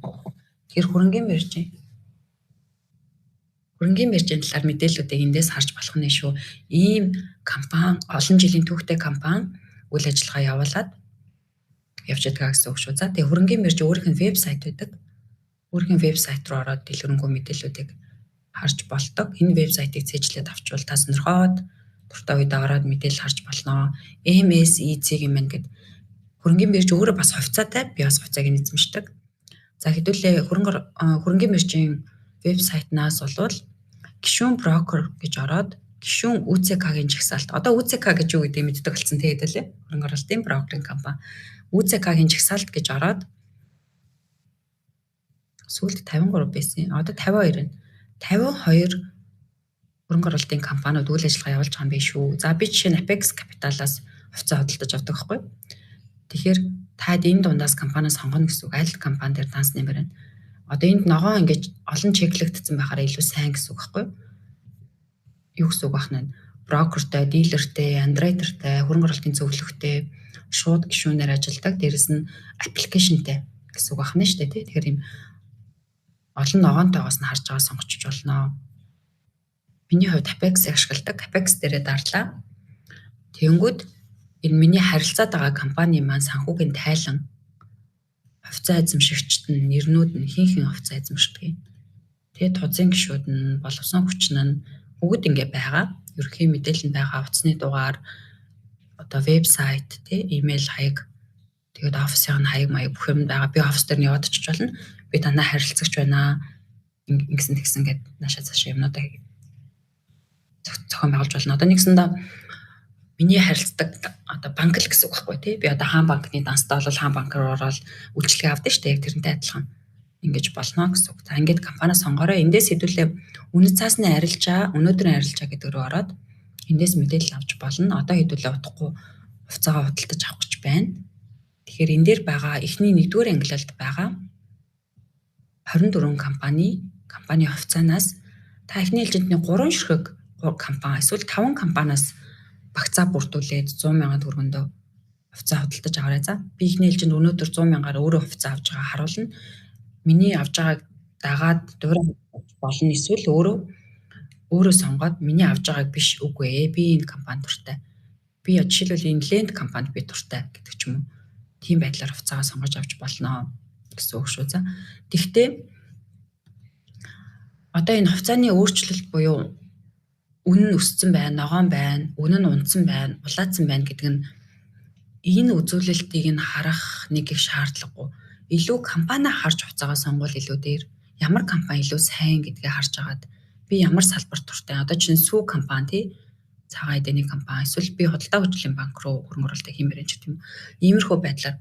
Тэр хөрөнгийн биржийн талаар мэдээллүүдийг эндээс харж болох нь шүү. Ийм компани, олон жилийн түүхтэй компани үйл ажиллагаа явуулаад явж байгаа гэсэн үг шүү. За тэгээ хөрөнгийн бирж өөрийнх нь вебсайт байдаг. Өөрийнх нь вебсайт руу ороод дэлгэрэнгүй мэдээллүүдийг харж болдог. Энэ вебсайтыг цээжлээд авчвал та сонирхоод дуртай үедээ ороод мэдээлэл харж болно. MSEC юм байна гэд хөрөнгийн бирж өөрөө бас хувьцаатай. Би бас хувьцааг нь эзэмшдэг. За хэдүүлээ хөрөнгийн биржийн вебсайтнаас болвол гишүүн брокер гэж ороод гишүүн ҮЦК-гийн жагсаалт. Одоо ҮЦК гэж юу гэдгийг мэддэг болсон те хэдүүлээ. Хөрөнгө оруулалтын брокерийн компани. ҮЦК-гийн жагсаалт гэж ороод сүүлд 53 байсан. Одоо 52 байна. 52 хөрөнгө оруулалтын компаниуд үйл ажиллагаа явуулж байгаа юм биш үү? За би жишээ нь Apex Capital-аас хувьцаа худалдаж авдаг байхгүй. Тэгэхээр таад энэ дундаас компаниас сонгоно гэсэн үг. Аль компани дээр данс нэмэр байна. Одоо энд ногоон ингэж олон чеклэгдсэн байхаараа илүү сайн гэсэн үг байхгүй. Юу гэсэн үг байх нь брокертэй, дилертэй, андеррайтертэй, хөрөнгө оруулалтын зөвлөгтэй, шууд гишүүнээр ажилладаг. Дээрэс нь аппликейшнтэй гэсэн үг байна шүү дээ, тий. Тэгэхээр ийм олон ногоонтойгоос нь харж байгаа сонгочж болно. Миний хувьд Apex-ийг ашигладаг. Apex дээрээ дарлаа. Тэнгүүд энэ миний харилцаад байгаа компани маань санхүүгийн тайлан хувьцаа эзэмшигчд нь нэрнүүд нь хин хин хувьцаа эзэмшдэг юм. Тэгээ тузын гишүүд нь боловсон хүчин нь бүгд ингээ байгаа. Ерөнхий мэдээлэл нь байгаа. Утасны дугаар, одоо вебсайт, тий, имэйл хаяг, тэгээд офисын хаяг маяг бүх юм байгаа. Би офис дээр нь яваад очиж болно. Би танаа харилцагч байна. Ингэсэн тэгсэн гэд наашаа цаашаа юмнуудаа зохион байгуулж болно. Одоо нэгсэндээ миний харилцдаг одоо банк л гэсэн үг байхгүй тий. Би одоо хаан банкны данстай бол хаан банк руу ороод үйлчилгээ авдаг шүү дээ. Яг тэрнтэй адилхан ингэж болно гэсэн үг. За ингээд компани сонгороо. Эндээс хэдүүлээ үнэт цаасны арилжаа, өнөөдрийн арилжаа гэдэг рүү ороод эндээс мэдээлэл авч болно. Одоо хэдүүлээ удахгүй хувьцаагаа худалдаж авах гэж байна. Тэгэхээр энэ дээр байгаа эхний 1-р ангилалд байгаа 24 компани хувьцаанаас та эхний ээлжиндний 3 ширхэг компани эсвэл 5 компаниас багцаа бүрдүүлээд 100,000 төгрөгөндөө хувьцаа худалдаж аваарай. За би эхний ээлжинд өнөөдөр 100,000-аар өөрөө хувьцаа авч байгаа харуулна. Миний авч байгааг дагаад дуурай болно эсвэл өөрөө сонгоод миний авч байгааг биш үгүй ээ. Би энэ компани дуртай. Би жишээлбэл энэ Lend компанид би дуртай гэдэг ч юм уу. Тийм байдлаар хувьцаагаа сонгож авч болно. гэсэн үг шүү. За. Тэгвэл одоо энэ хувьцааны өөрчлөлт буюу үнэ нь өссөн байна, ногоон байна, үнэ нь унасан байна, улаацсан байна гэдэг нь энэ үзүүлэлтийг нь харах нэг их шаардлагагүй. Илүү компани харж хувьцаагаа сонгуул илүү дээр ямар компани илүү сайн гэдгээ харж агаад би ямар салбарт дуртай. Одоо чинь сүү компани тий цагаан эдэний компани эсвэл би худалдаа хөгжлийн банк руу хөрөнгө оруулалт хиймээр юм ч гэдэм. Иймэрхүү байдлаар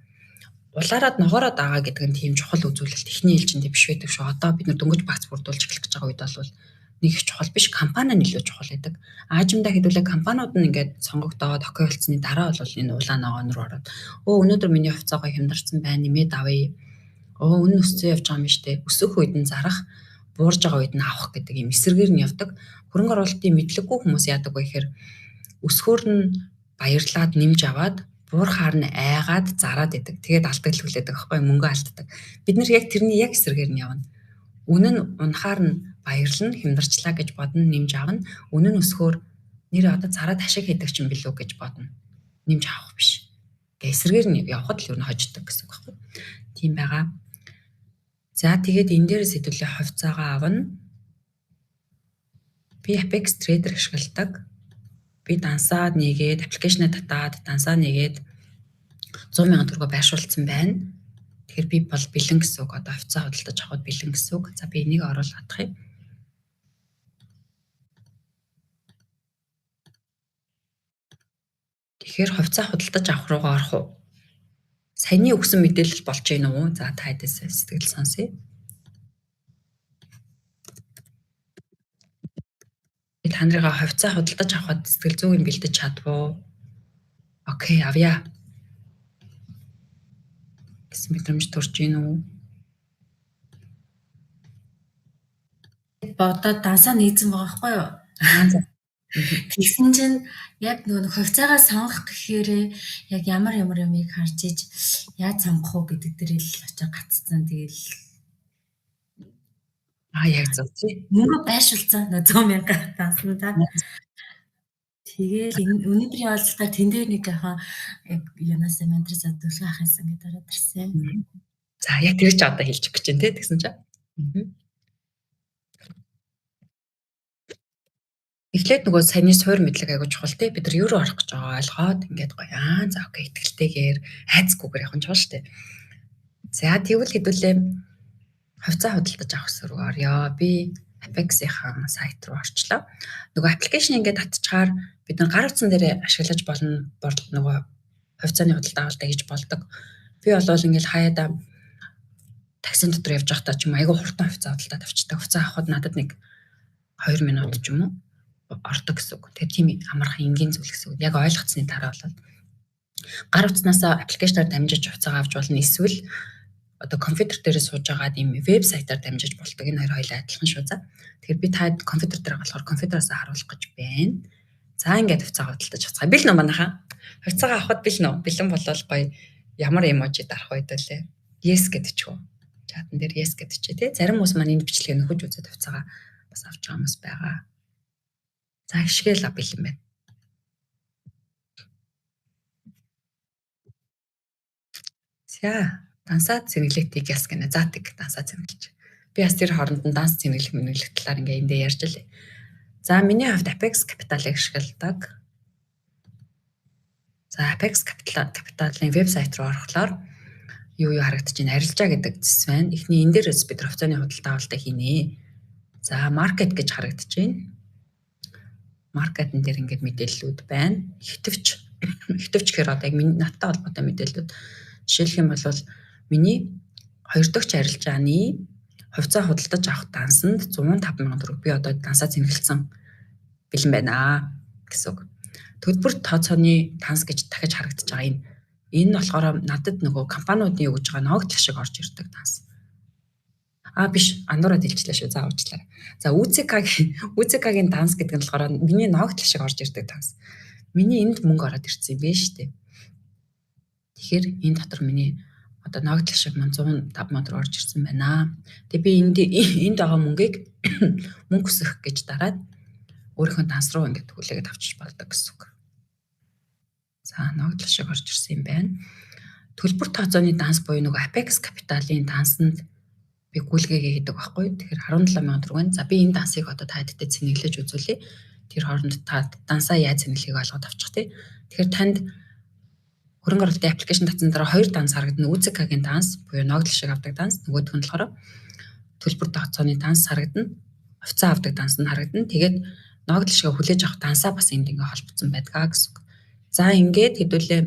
улаарад ногоороод байгаа гэдэг нь тийм чухал үзүүлэлт эхний ээлжиндээ биш байдаг шүү. Одоо бид нар дөнгөж багц бүрдүүлж эхлэх гэж байгаа үед бол нэг их чухал биш, компани нь илүү чухал байдаг. Аажимдаа хэдүүлээ компаниуд нь ингээд сонгогдоод окей болцсны дараа бол энэ улаан ногоон руу ороод өнөөдөр миний хувьцаагаа хямдарсан байна, нэмээд авъя. Үнэ өссөн явж байгаа юм биш үү? Өсөх үед нь зарах, буурж байгаа үед нь авах гэдэг юм эсрэгээр нь явдаг. Хөрөнгө оруулалтын мэдлэггүй хүмүүс яадаг вэ гэхээр өсгөөр нь баярлаад нэмж аваад буурхаар нь айгаад зараад идэг. Тэгээд алдагдал хүлээдэг аахгүй мөнгө алддаг. Бид нар яг тэрний яг эсрэгээр нь явна. Үнэ нь унахаар нь баярлна, хямдарчлаа гэж бодно, нэмж авна. Үнэ нь өсгөөр нэр одоо зараад ашиг хийдэг ч юм билүү гэж бодно. Нэмж авах биш. Гэ эсрэгээр нь явхад л ер нь хождог гэсэн үг байхгүй. Тийм байгаа. За тэгээд энэ дээрээс хэдүүлээ хувьцаагаа авна. Би Apex Trader ашигладаг. Би дансаа нэгээд аппликейшнээ татаад дансаа нэгээд 100 сая төгрөгөөр байршуулсан байна. Тэгэхээр би бол бэлэн гэсэн үг. Одоо хувьцаа худалдаж авахд бэлэн гэсэн үг. За би энийг оруулах юм. Тэгэхээр хувьцаа худалдаж авах руугаа орох уу? Саяны өгсөн мэдээлэл болж гин үү? За та хэдээс сэтгэл сонсъё. Та нарыгаа хувьцаа худалдаж авахад сэтгэл зүйн бэлдэж чадвуу? Окей, авъя гэсэн мэдрэмж төрж гин үү? Бодоод дансаа нийцсэн байгаа байхгүй юу? Тэгсэн чинь яг нөгөө хувьцаагаа сонгох гэхээр яг ямар ямар юмыг харж иж яаж сонгох уу гэдэг дээр л очиж гацсан. Тэгэл яг зөв тий. Мөнгө байршуулсан 100 мянга дансандаа. Тэгээл энэ өнөөдрийн уулзалтаар тэн дээр нэг яхан яг юунаас менторсаа зөвлөгөө авах юмсан гэдээ ороод ирсэн. За яг тэр чи одоо хэлж өгч чинь тий тэгсэн чинь. Эхлээд нөгөө саяны суур мэдлэг айгуу чухал тий. Бид нар юу руу орох гэж байгаа ойлгоод ингээд гоё аа за окей итгэлтэйгээр хайцгүйгээр явах нь чухал шүү дээ. За тэгвэл хэдүүлээ хувьцаа худалдаж авах хэсэг рүү орё. Би Apex-ийн сайт руу орчлоо. Нөгөө аппликейшн ингээд татчихаар бид нар гар утсан дээр ашиглаж болно нөгөө хувьцааны худалдаа авалтаа хийж болдог. Би болвол ингээд хаяада таксин дотор явж байхдаа ч юм айгүй хурдан хувьцаа худалдаад авчдаг. Хувьцаа авахд надад нэг 2 минут ч юм уу ордог гэсэн үг. Тэгэхээр тийм амархан энгийн зүйл гэсэн үг. Яг ойлгоцсны дараа бол гар утаснасаа аппликейшнаар дамжиж хувьцаагаа авч болно. Эсвэл одоо компьютер дээрээ сууж байгаад ийм вебсайтаар дамжиж болдог. Энэ хоёр хоёлаа адилхан шүү за. Тэгэхээр би та компьютер дээр болохоор компьютероос харуулах гэж байна. За ингээд хувьцаагаа худалдаж авцгаа. Бэлэн үү манайхаа? Хувьцаагаа авахд бэлэн үү? Бэлэн болвол гоё ямар эможи дарах вэ дөлээ? Yes гэдэг ч үү. Чатан дээр yes гэдэг чи тий. Зарим хүмүүс маань энэ бичлэгийг нөхөж үзээд хувьцаагаа бас авч байгаа хүмүүс байгаа. За хишгээл бэлэн байна. За дансаа цэнэглэтийг яс гэнэ. За тэг дансаа цэнэглэж. Би бас тэр хооронд нь данс цэнэглэх мэнэглэх талаар ингээ эндээ ярьж лээ. За миний хувьд Apex Capital-ыг ашигладаг. За Apex Capital-ын вебсайт руу орохлоор юу харагдаж байна? Арилжаа гэдэг зэс байна. Эхний энэ дээрээс бид хувьцааны худалдаа авалтаа хийнэ. За market гэж харагдаж байна. Маркетэн дээр ингээд мэдээллүүд байна. Ихэвч гэхээр одоо яг миний надтай холбоотой мэдээллүүд. Жишээлх юм бол миний хоёр дахь арилжааны хувьцаа худалдаж авах дансанд 105 мянган төгрөг би одоо дансаа цэнгэлсэн бэлэн байна гэсэн үг. Төлбөр тооцооны данс гэж дахиж харагдаж байгаа энэ. Энэ нь болохоор надад нөгөө компаниудын өгж байгаа ногдол шиг орж ирдэг данс. А биш, андуураад хэлчихлээ шүү. За уучлаарай. За ҮЦК-гийн данс гэдэг нь болохоор миний ногдол шиг орж ирдэг данс. Миний энд мөнгө ороод ирсэн юм байна шүү дээ. Тэгэхээр энэ дотор миний одоо ногдол шиг мань 105 мянга төгрөг орж ирсэн байна. Тэгээ би энд байгаа мөнгийг мөнгө өсөх гэж дараад өөрийнхөө данс руу ингээд хүлээгээд авчиж болдог гэсэн үг. За ногдол шиг орж ирсэн юм байна. Төлбөр тооцооны данс буюу нөгөө Apex Capital-ын дансанд би гүйлгээгээ гэдэг байхгүй. Тэгэхээр 17,000 төгрөг байна. За би энэ дансыг одоо та хэдтэй цэнэглэж үзүүлье. Тэр хооронд та дансаа яаж цэнэглэхийг ойлгоод авчих тий. Тэгэхээр танд хөрөнгө оруулалтын application татсан дараа хоёр данс харагдана. ҮЦК-гийн данс буюу ногдол шиг авдаг данс, нөгөөх нь болохоор төлбөр тооцооны данс харагдана. Хувьцаа авдаг данс нь харагдана. Тэгээд ногдол шиг хүлээж авах дансаа бас энд ингээ холбогдсон байдгаа гэсэн үг. За ингээд хэдүүлээ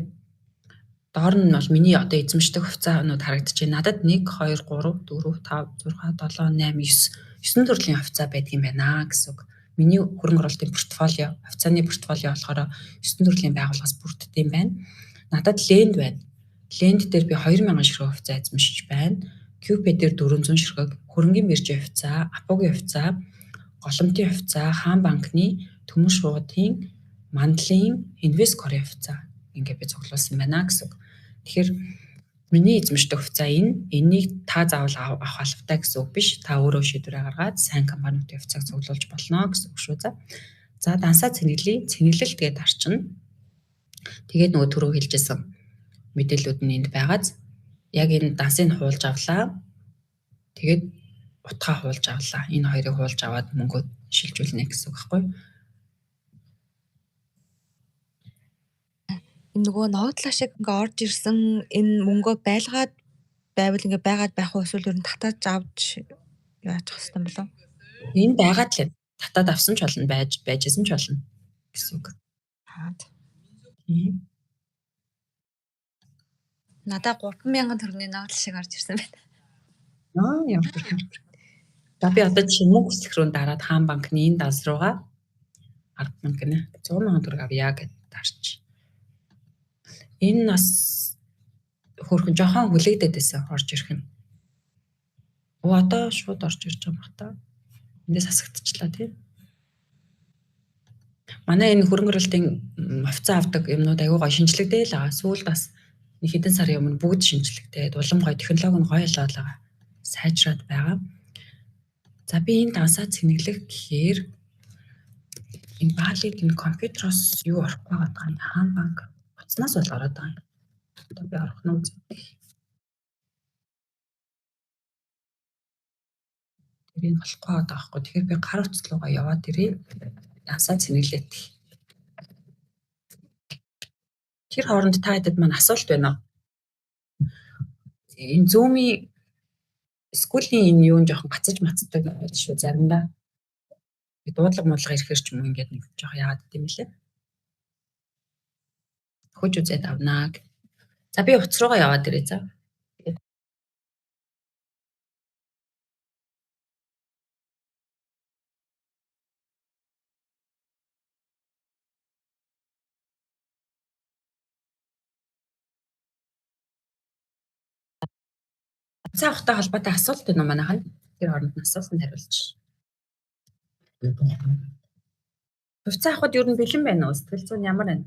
доор нь бол миний одоо эзэмшдэг хувьцаанууд харагдаж байна. Надад 1 2 3 4 5 6 7 8 9 9 төрлийн хувьцаа байдаг юм байна гэсэн үг. Миний хөрөнгө оруулалтын портфолио, хувьцааны портфолио болохоор 9 төрлийн байгууллагаас бүрддэг юм байна. Надад Lend байна. Lend дээр би 2000 ширхэг хувьцаа эзэмшиж байна. QP дээр 400 ширхэг, хөрөнгийн биржийн хувьцаа, Апогийн хувьцаа, Голомтын хувьцаа, Хаан банкны, Төмөн шуудын, Мандлын, Инвесткорын хувьцаа ингээ би цуглуулсан байна гэсэн үг. Тэгэхээр миний эзэмшдэг хувьцаа энэ. Энийг та заавал авах албатай гэсэн үг биш. Та өөрөө шийдвэрээ гаргаад сайн компаниудын хувьцааг цуглуулж болно гэсэн үг шүү. За дансаа цэнэглэе. Цэнэглэлт гээд дарчна. Тэгээд нөгөө түрүү хэлжсэн мэдээллүүд нь энд байгааз яг энэ дансыг хуулж авлаа. Тэгээд утгаа хуулж авлаа. Энэ хоёрыг хуулж аваад мөнгөө шилжүүлнэ гэсэн үг байхгүй юу? Нөгөө ногдлоо шиг ингээ орж ирсэн энэ мөнгөө байлгаад байвал ингээ байгаад байх уу эсвэл ер нь татаж авч яачих хэвээр болов? Энэ байгаад л татаад авсан ч болно, байжсэн ч болно гэсэн үг. Аа. Тийм. Надаа 3000 төгрөгийн ногдол шиг орж ирсэн байна. Аа ямар төрх. За би одоо жишээ мөнгө хүсэх рүү дараад Хаан банкны энэ данс руугаа 10,000 гинэ. 100,000 төгрөг авъя гэд дарч. Энэ нас хөөрхөн жоохон хүлээгдээд байсан орж ирэх нь. Оо одоо шууд орж ирж байгаа юм бах та. Эндээс хасагдчихлаа тий. Манай энэ хөрөнгө оруулалтын хувьцаа авдаг юмнууд аягүй гоё шинжлэгдээл байгаа. Сүүлд бас нэг хэдэн сарын өмнө бүгд шинжлэгдээд улам гоё технологи нь гоё болоод байгаа. Сайжраад байгаа. За би энэ дансаа цэнэглэх гэхээр энэ баалыг энэ компьютероос юу орохгүй байгаа юм. Хаан банк утаснаас бол ороод байгаа юм. Одоо би орох нь үзье. Тэр энэ болохгүй байгаа байхгүй. Тэгэхээр би гар утас руугаа яваад ирээ. Дансаа цэнэглээд. Тэр хооронд та хэдэд маань асуулт байна уу? Энэ Zoom-ийн School-ийн энэ юу нь жоохон гацаж мацдаг шүү заримдаа. Би дуудлага муудлага ирэхээр ч юм уу ингээд нэг жоох яагаад гэм бэлээ. Хөөж үзээд авнаа. За би утас руугаа яваад ирээ за. Хувьцаа авахтай холбоотой асуулт байна уу манайхан? Тэр хооронд нь асуултанд хариулж. Хувьцаа авахд ер нь бэлэн байна уу? Сэтгэл зүйн ямар байна?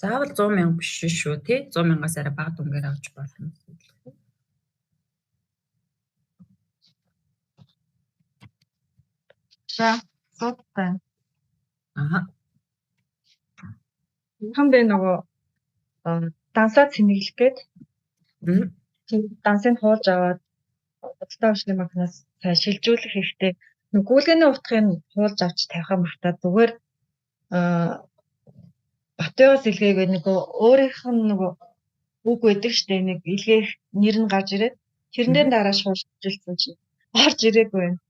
Заавал 100,000 биш шүү тий. 100,000-аас арай бага дүнгээр авч болно. За, асуулт байна. Аа. Энэхэн бэ нөгөө дансаа цэнэглэх гээд дансыг хуулж аваад худалдаа хөгжлийн банкнаас сайн шилжүүлэх хэрэгтэй. Нөгөө гүйлгээний утгыг хуулж авч тавихаа мартаад зүгээр Батуягаас илгээгээд нөгөө өөрийнх нь нөгөө үг байдаг штэ нэг илгээх нэр нь гарч ирээд тэрэн дээр дараа шууд шилжүүлсэн чинь орж ирээгүй байна.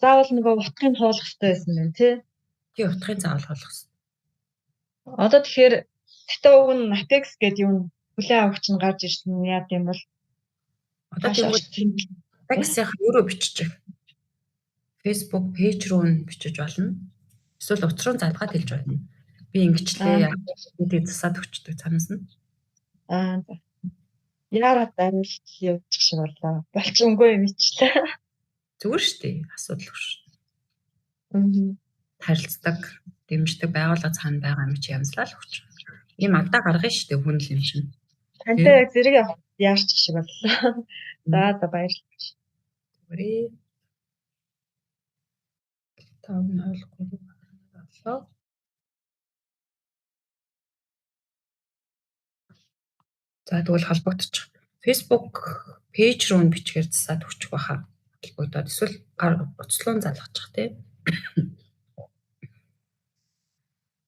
Заавал нөгөө утгыг хуулах хэрэгтэй байсан юм тий. Тий, утгыг заавал хуулах хэрэгтэй. Одоо тэгэхээр гэтээ уг нь Apex гэдэг юм хүлээн авахч нь гарч ирсэн нь яа гэм бол одоо тэгвэл Apex-ийн юу руу биччих? Facebook пэйж рүү нь бичиж болно. Эсвэл утас руу залгаад хэлж болно. Би ингэчлээ гэдэг засаад өгчдөг цаанаас нь. Аа за. Яарад амилт явуучих шиг боллоо. Болчонгүй юм ичлээ. Зүгээр шүү дээ. Асуудалгүй шүү. Харилцдаг, дэмждэг байгууллага цаана байгаа юм чи янзлаа л өгч. Ийм алдаа гаргана шүү дээ хүн л юм чинь. Тантай яг зэрэг яарчих шиг боллоо. За за баярлалаа. Зүгээрээ. 5 0 3 7. За, тэгвэл холбогдчих. Facebook page руу нь бичгээр засаад өгчих байхаа. Холбогдоод эсвэл гар утас руу залгачих, тий.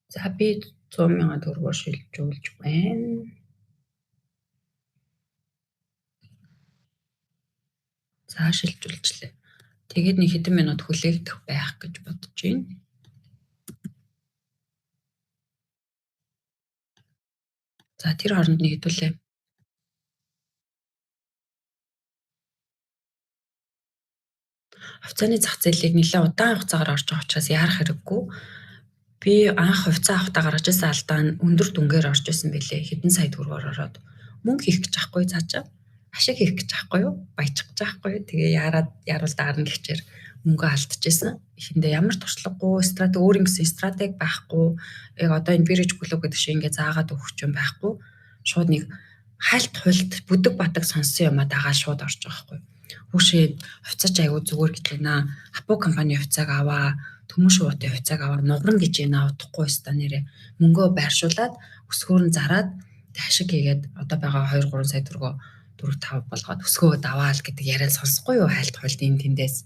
За, би 100 мянган төгрөгөөр шилжүүлж байна. За, шилжүүлчлээ. Тэгээд нэг хэдэн минут хүлээгдэх байх гэж бодож байна. За, тэр хооронд нэг хэдүүлээ. Хувьцааны зах зээлийг нэлээд удаан хугацаагаар орж байгаа учраас яарах хэрэггүй. Би анх хувьцаа авахдаа гаргаж ирсэн алдаа нь өндөр дүнгээр орж исэн бэлээ. Хэдэн сая төгрөгөөр ороод мөнгө хийх гэж байхгүй цаашаа. Ашиг хийх гэж байхгүй юу? Баячих гэж байхгүй юу? Тэгээ яарад яруул даарна гэхчээр мөнгө алдчихсан. Эхэндээ ямар туршлагагүй, стратеги, өөр ингэсэн стратеги байхгүй. Яг одоо энэ Bridge Club гэдэг шиг ингээ заагаад өгөх юм байхгүй. Шууд нэг хальт хулт бүдэг бадаг сонссон юмаа дагаа шууд орж байгаа байхгүй. Хүүшээ, хувьцаач айгуу зүгээр гэж байна. Апу компани хувьцааг аваа, Төмөн шувуутын хувьцааг аваа, нугарна гэж байна, удахгүй өста нэрэ. Мөнгөө байршуулад өсгөөр нь зараад ашиг хийгээд одоо байгаа 2 3 сая төгрөгөө 4 5 болгоод өсгөө даваал гэдэг яриа сонсохгүй юу, хайлт хуйлт энэ тэндээс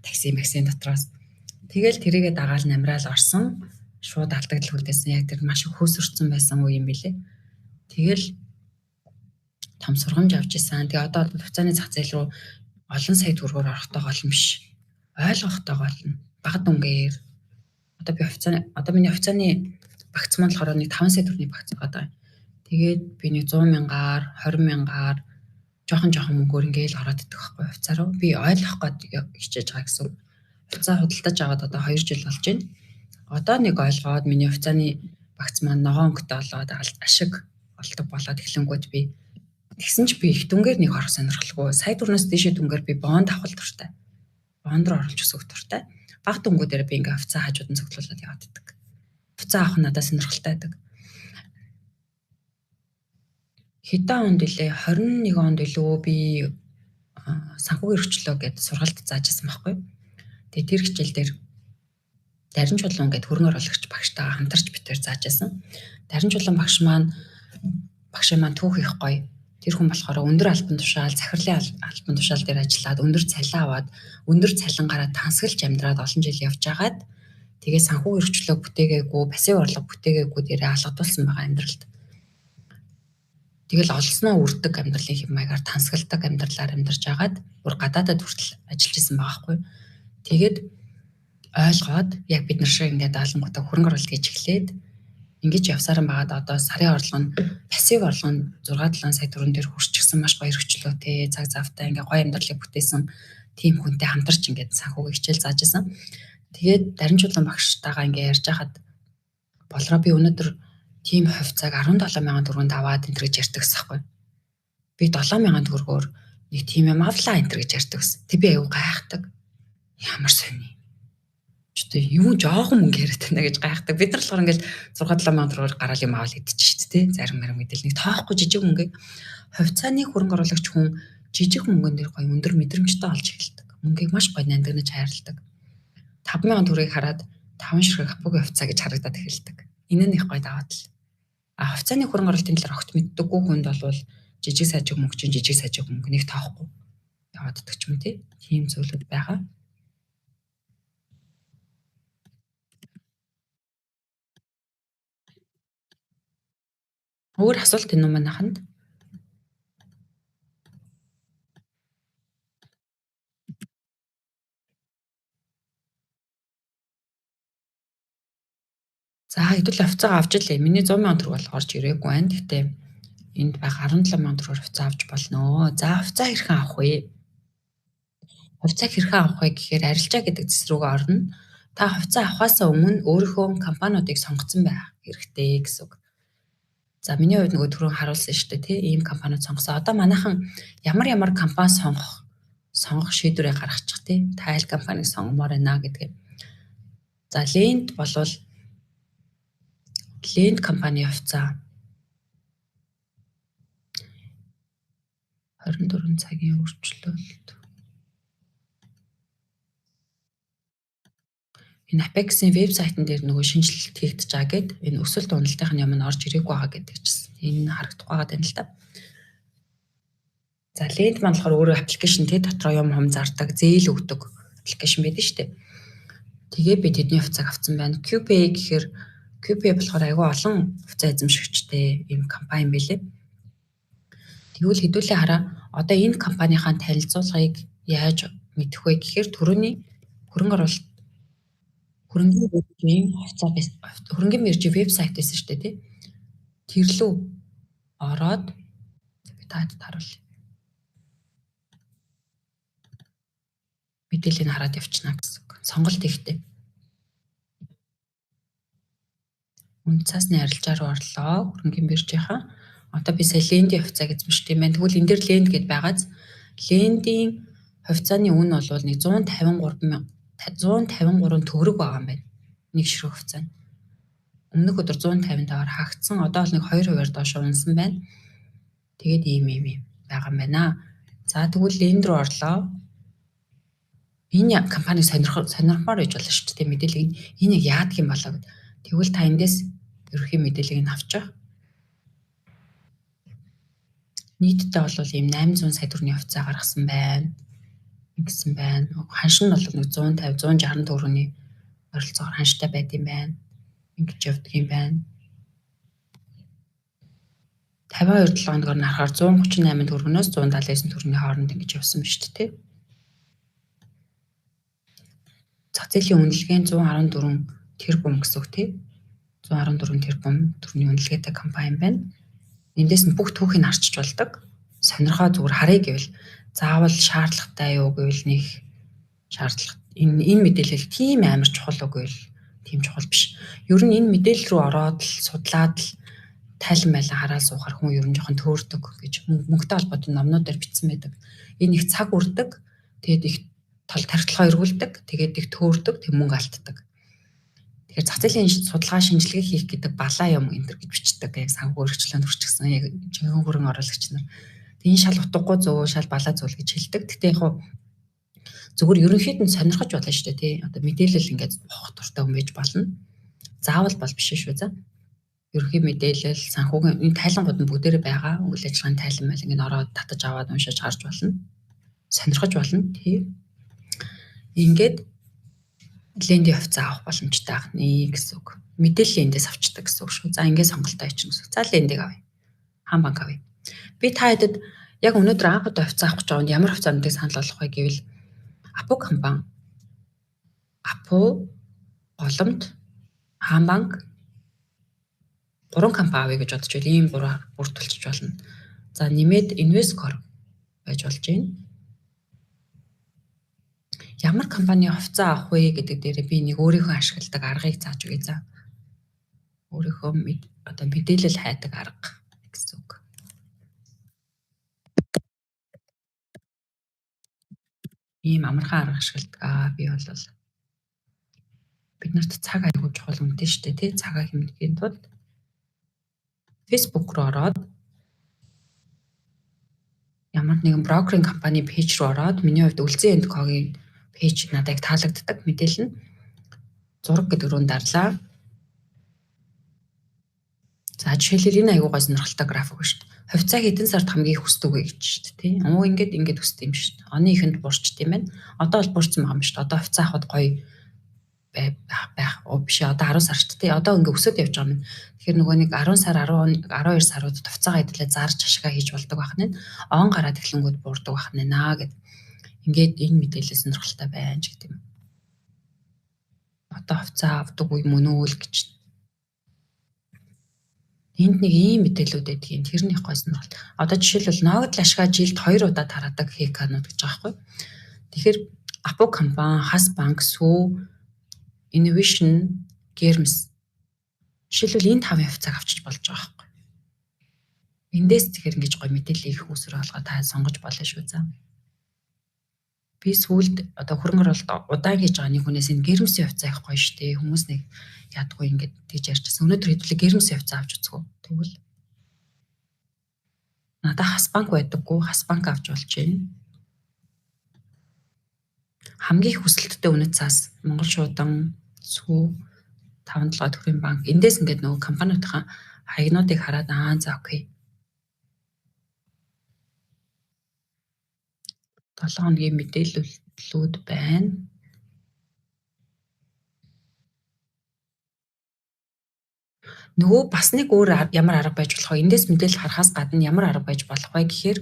такси максин дотроос. Тэгэл тэрийгэ дагаал намраал орсон. Шууд алдагдал үлдээсэн. Яг тэр маш их хөөсөрцөн байсан үе юм билэ. Тэгэл том сургамж авч исэн. Тэгээ одоо бол хувьцааны зах зээл рүү олон сая төгрөгөөр орохтой гол нь биш. Ойлгохтой гол нь. Бага дүнгээр одоо би хувьцааны, одоо миний хувьцааны багц маань болохоор нэг 5 сая төгрөгийн багц байгаа. Тэгээд би нэг 100 мянгаар, 20 мянгаар жоохон жоохон мөнгөөр ингээл ороод идэх байхгүй хувьцаа руу. Би ойлгох гээд хичээж байгаа гэсэн. Хувьцаа худалдаж аваад одоо 2 жил болж байна. Одоо нэг ойлгоод миний хувьцааны багц маань ногоон өнгөтэй болоод ашиг олдог болоод эхлэнгүүт би тэгсэн ч би их дүнгээр нэг орох сонирхолгүй. Сая төгрөгнөөс дээшээ дүнгээр би бонд авах дуртай. Бонд руу оруулж өсгөх дуртай. Бага дүнгуудээр би ингээ хувьцаа хажууд нь цогцлуулад яваад идэг. Хувьцаа авах нь надад сонирхолтой байдаг. Хэдэн онд илээ, 21 онд илүү би санхүүгийн эрхчлөө гэд сургалт зааж исэн байхгүй. Тэгээ тэр хичээл дээр Дарин Чулуун гэд хөрөнгө оруулагч багштайгаа хамтарч битээр зааж исэн. Дарин Чулуун багш маань, багшийн маань түүх их гоё. Тэр хүн болохоор өндөр албан тушаал, захирлын албан тушаал дээр ажиллаад өндөр цалин аваад, өндөр цалингаараа тансаглаж амьдраад олон жил явж агаад тэгээ санхүүгийн эрхчлөөг бүтээгээгүй, пассив орлого бүтээгээгүй дээрээ алгадуулсан байгаа амьдралд. Тэгэл олсноо үрдэг амьдралын хэв маягаар тансагладаг амьдралаар амьдарч агаад бүр гадаадад хүртэл ажиллаж исэн байгаа хгүй. Тэгээд ойлгоод яг бид нар шиг ингээд даалангуудаа хөрөнгө оруулалт хийж эхлээд ингэж явсаар байгаад одоо сарын орлого нь, пассив орлого нь 6 7 сая төгрөн дээр хүрчихсэн, маш гоё эрхчлөөтэй, цаг завтай ингээ гоё амьдралыг бүтээсэн тийм хүнтэй хамтарч ингээд санхүүгийн хичээл зааж исэн. Тэгээд Дарин Чулуун багштайгаа ингээ ярьж хахад болроо би өнөөдөр тийм хувьцааг 17 мянган төгрөгөнд аваад энэ гэж ярьдаг гэсэн байхгүй. Би 7 мянган төгрөгөөр нэг тийм юм авлаа энэ гэж ярьдаг гэсэн. Тэг би аюу гайхдаг. Ямар сони. Ч юу жоохон мөнгө яриад байна гэж гайхдаг. Бид нар болохоор ингээл 6 7 мянган төгрөгөөр гараал юм аваад идчих шүү дээ. Зарим марим гэдэл нэг тоохгүй жижиг мөнгө. Хувьцааны хөрөнгө оруулагч хүн жижиг мөнгөн дээр гоё өндөр мэдрэмжтэй олж эхэлдэг. Мөнгийг маш гоё нандинаж хайрладаг. 5 мянган төгрөгийг хараад 5 ширхэг хапугийн хувьцаа гэж харагдаад эхэлдэг. Энэ нь их гоё даваа тал. А хувьцааны хөрөнгө оруулалтын талаар огт мэддэггүй хүнд болвол жижиг сажиг мөнгө чинь жижиг сажиг мөнгө, нэг тоохгүй яваад идэх ч юм, тий. Тийм зүйлүүд байгаа. Өөр асуулт энэ үү манайханд? За, хэдүүл хувьцаа авч илээ. Миний 100 сая төгрөг бол орж ирээгүй байна. Гэхдээ энд байгаа 17 сая төгрөгөөр хувьцаа авч болно. За, хувьцаа хэрхэн авах вэ? Хувьцаа хэрхэн авах вэ гэхээр арилжаа гэдэг зэс рүүгээ орно. Та хувьцаа авахаас өмнө өөрийнхөө компаниудыг сонгоцсон байх хэрэгтэй гэсэн үг. За, миний хувьд нөгөө түрүүн харуулсан шүү дээ, тий, ийм компаниуд сонгосон. Одоо манайхан ямар ямар компани сонгох шийдвэрээ гаргачих, тий. Та аль компаниг сонгомоор байна гэдгээ. За, Лэнд болвол Лэнд компани хувьцаа 24 цагийн өөрчлөлт. Энэ Apex-ийн вебсайтн дээр нөгөө шинэчлэлт хийгдэж байгаа гэд энэ өсөлт уналтын юм нь орж ирээгүй байгаа гэдэг чийсэн. Энэ харагдахгүй байгаа юм л та. За, Lend маань болохоор өөрөө application те, дотроо юм хум зардаг, зээл өгдөг application байдаг шүү дээ. Тэгээ би тэдний хувьцааг авсан байна. QPay гэхээр QPay болохоор айгүй олон хувьцаа эзэмшигчтэй ийм компани юм билээ. Тэгвэл хэдүүлээ хараа, одоо энэ компанийнхаа танилцуулгыг яаж мэдэх вэ гэхээр түрүүний хөрөнгө оруулалт, хөрөнгөний биржийн хувьцаа, хөрөнгөний биржийн вебсайт байсан шүү дээ, тий. Тэр лүү ороод би таад харуулъя. Мэдээллийг хараад явчихна гэсэн үг. Сонголт ихтэй. Үнд цаасны арилжаа руу орлоо. Хөрөнгөний биржийнхаа. Одоо би сая лендийн хувьцааг эзэмшдэг юм байна. Тэгвэл энэ дээр ленд гэд байгааз лендийн хувьцааны үн бол нэг 153 төгрөг байгаа юм байна. Нэг ширхэг хувьцаа нь. Өмнөх өдөр 155-аар хаагдсан. Одоо бол нэг 2%-аар доош унсан байна. Тэгээд ийм ийм ийм байгаа юм байна. За, тэгвэл ленд рүү орлоо. Энэ компани сонирхмоор байж болно шүү дээ. Мэдээллийг энэ яг яадаг юм болоо гэд. Тэгвэл та эндээс ерөнхий мэдээллийг нь авчих. Нийтдээ бол ийм 800 сая төгрөгийн хувьцаа гаргасан байна. Ингэсэн байна. Ханш нь бол нэг 150, 160 төгрөгийн ойролцоогоор ханштай байд юм байна. Ингэж явдаг юм байна. 52 7 хоногор нь харахаар 138 төгрөгнөөс 179 төгрөгийн хооронд ингэж явсан ба шүү дээ. Зах зээлийн үнэлгээ 114 тэрбум гэсэн үг тий. 114 тэрбум төгрөгийн үнэлгээтэй компани байна. Эндээс нь бүх түүхийг харчиж болдог. Сонирхоо зүгээр харъя гэвэл заавал шаардлагатай юу гэвэл нэг шаардлага, энэ мэдээлэл тийм амар чухал уу гэвэл тийм чухал биш. Ер нь энэ мэдээлэл рүү ороод л судлаад л тайлан байлан хараад суухаар хүн ер нь жоохон төөрдөг гэж мөнгөтэй холбоотой номнууд дээр бичсэн байдаг. Энэ их цаг үрдэг. Тэгээд их тол тархилгаа эргүүлдэг. Тэгээд их төөрдөг. Тэг мөнгө алддаг. Тэгэхээр зах зээлийн судалгаа шинжилгээ хийх гэдэг балаа юм энэ төр гэж бичдэг. Яг санхүү өргөжлөнд хүрчихсэн яг жинхэнэ хөрөнгө оруулагч нар. Энэ шал утгагүй зүйл, шал балаа зүйл гэж хэлдэг. Гэтэ яг хуу зүгээр ерөнхийд нь сонирхож болно шүү дээ, тий. Одоо мэдээлэл ингээд авах дуртай хүн байж болно. Заавал бол биш шүү, за. Ерөнхий мэдээлэл, санхүүгийн энэ тайлангууд нь бүгдээрээ байгаа. Үйл ажиллагааны тайлан майл ингээд ороод татаж аваад уншиж харж болно. Сонирхож болно, тий. Ингээд лендийн хувьцаа авах боломжтой ах нэ гэсэн үг. Мэдээлэл эндээс авчдаг гэсэн үг шүү. За, ингээд сонголтоо хийчих гэсэн үг. За, лендийг авъя. Хаан банк авъя. Би та хэдэд яг өнөөдөр анх удаа хувьцаа авах гэж байгаанд ямар хувьцаануудыг санал болгох вэ гэвэл Апу компани, Апу, Голомт, Хаан банк гурван компани авъя гэж бодож байл. Ийм гурван бүртгүүлчих болно. За, нэмээд Invescore байж болж байна. Ямар компани хувьцаа авах вэ гэдэг дээрээ би нэг өөрийнхөө ашигладаг аргыг зааж өгье за. Өөрийнхөө одоо мэдээлэл хайдаг арга гэсэн үг. Ийм амархан арга ашигладаг. Аа, би бол бид нарт цаг аягүй чухал үнэтэй шүү дээ, тий. Цагаа хэмнэхийн тулд Facebook руу ороод ямар нэгэн брокеринг компани page руу ороод, миний хувьд Үлзий & Co-гийн page надад их таалагддаг, мэдээлэл нь зураг гэдэг рүү дарлаа. За, жишээлбэл энэ аягүй гой сонирхолтой график ба шүү дээ. Хувьцаа хэдэн сард хамгийн их өсдөг вэ гэж шүү дээ, тий. Оо, ингээд ингээд өсдөг юм шүү дээ. Оны эхэнд буурчд юм байна. Одоо бол буурсан байгаа юм шүү дээ. Одоо хувьцаа авахд гоё байх биш, одоо 10 сар шүү дээ. Одоо ингээ өсөд явж байгаа юм. Тэгэхээр нөгөө нэг 10 сар, 10, 12 саруудад хувьцаагаа хэдүүлээ зарж ашигаа хийж болдог байх нь. Он гараад эхлэнгүүд буурдаг байх нь наа гэд. Ингээд энэ мэдээлэл сонирхолтой байна ч гэдэг юм. Одоо хувьцаа авдаг үе мөн үү л гэж. Энд нэг ийм мэдээлүүд байдгийг, тэр нь их гой сонирхолтой. Одоо жишээлбэл ногдол ашгаа жилд 2 удаа тараадаг ХК-нууд гэж байгаа байхгүй. Тэгэхээр Апу компани, Хас банк, Сүү, Innovation, Germs, жишээлбэл энэ тавын хувьцааг авчиж болж байгаа байхгүй. Эндээс тэгэхээр ингэж гоё мэдээлэл их үүсвэр олгоо та сонгож болно шүү за. Би сүүлд одоо хөрөнгө оруулалт удаан хийж байгаа нэг хүнээс энэ Гермсийн хувьцаа их гоё шүү дээ. Хүмүүс нэг ядгүй ингэж тэгж ярьчихсан. Өнөөдөр хэдүүлээ Гермсийн хувьцаа авч үзэх үү? Тэгвэл надад Хас банк байдаггүй. Хас банк авч болж байна. Хамгийн их хүсэлттэй үнэт цаас Монгол шуудан, Сүү, 5 7 төрийн банк. Эндээс ингээд нөгөө компаниудынхаа хаягнуудыг хараад, аа, за, okay. 7 хоногийн мэдээллүүд байна. Нөгөө бас нэг өөр ямар арга байж болох вэ? Эндээс мэдээлэл харахаас гадна ямар арга байж болох вэ гэхээр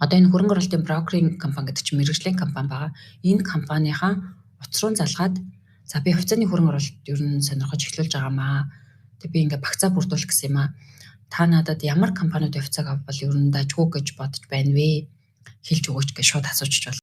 одоо энэ хөрөнгө оруулалтын брокерийн компани гэдэг чинь мэргэжлийн компани байгаа. Энэ компанийнхаа утас руу залгаад за би хувьцааны хөрөнгө оруулалт ер нь сонирхож эхлүүлж байгаамаа. Тэг би ингээ багцаа бүрдүүлэх гэсэн юм аа. Та надад ямар компаниуд хувьцааг авбал ер нь дажгүй гэж бодож байна вэ? Хэлж өгөөч гэж шууд асуучих болно.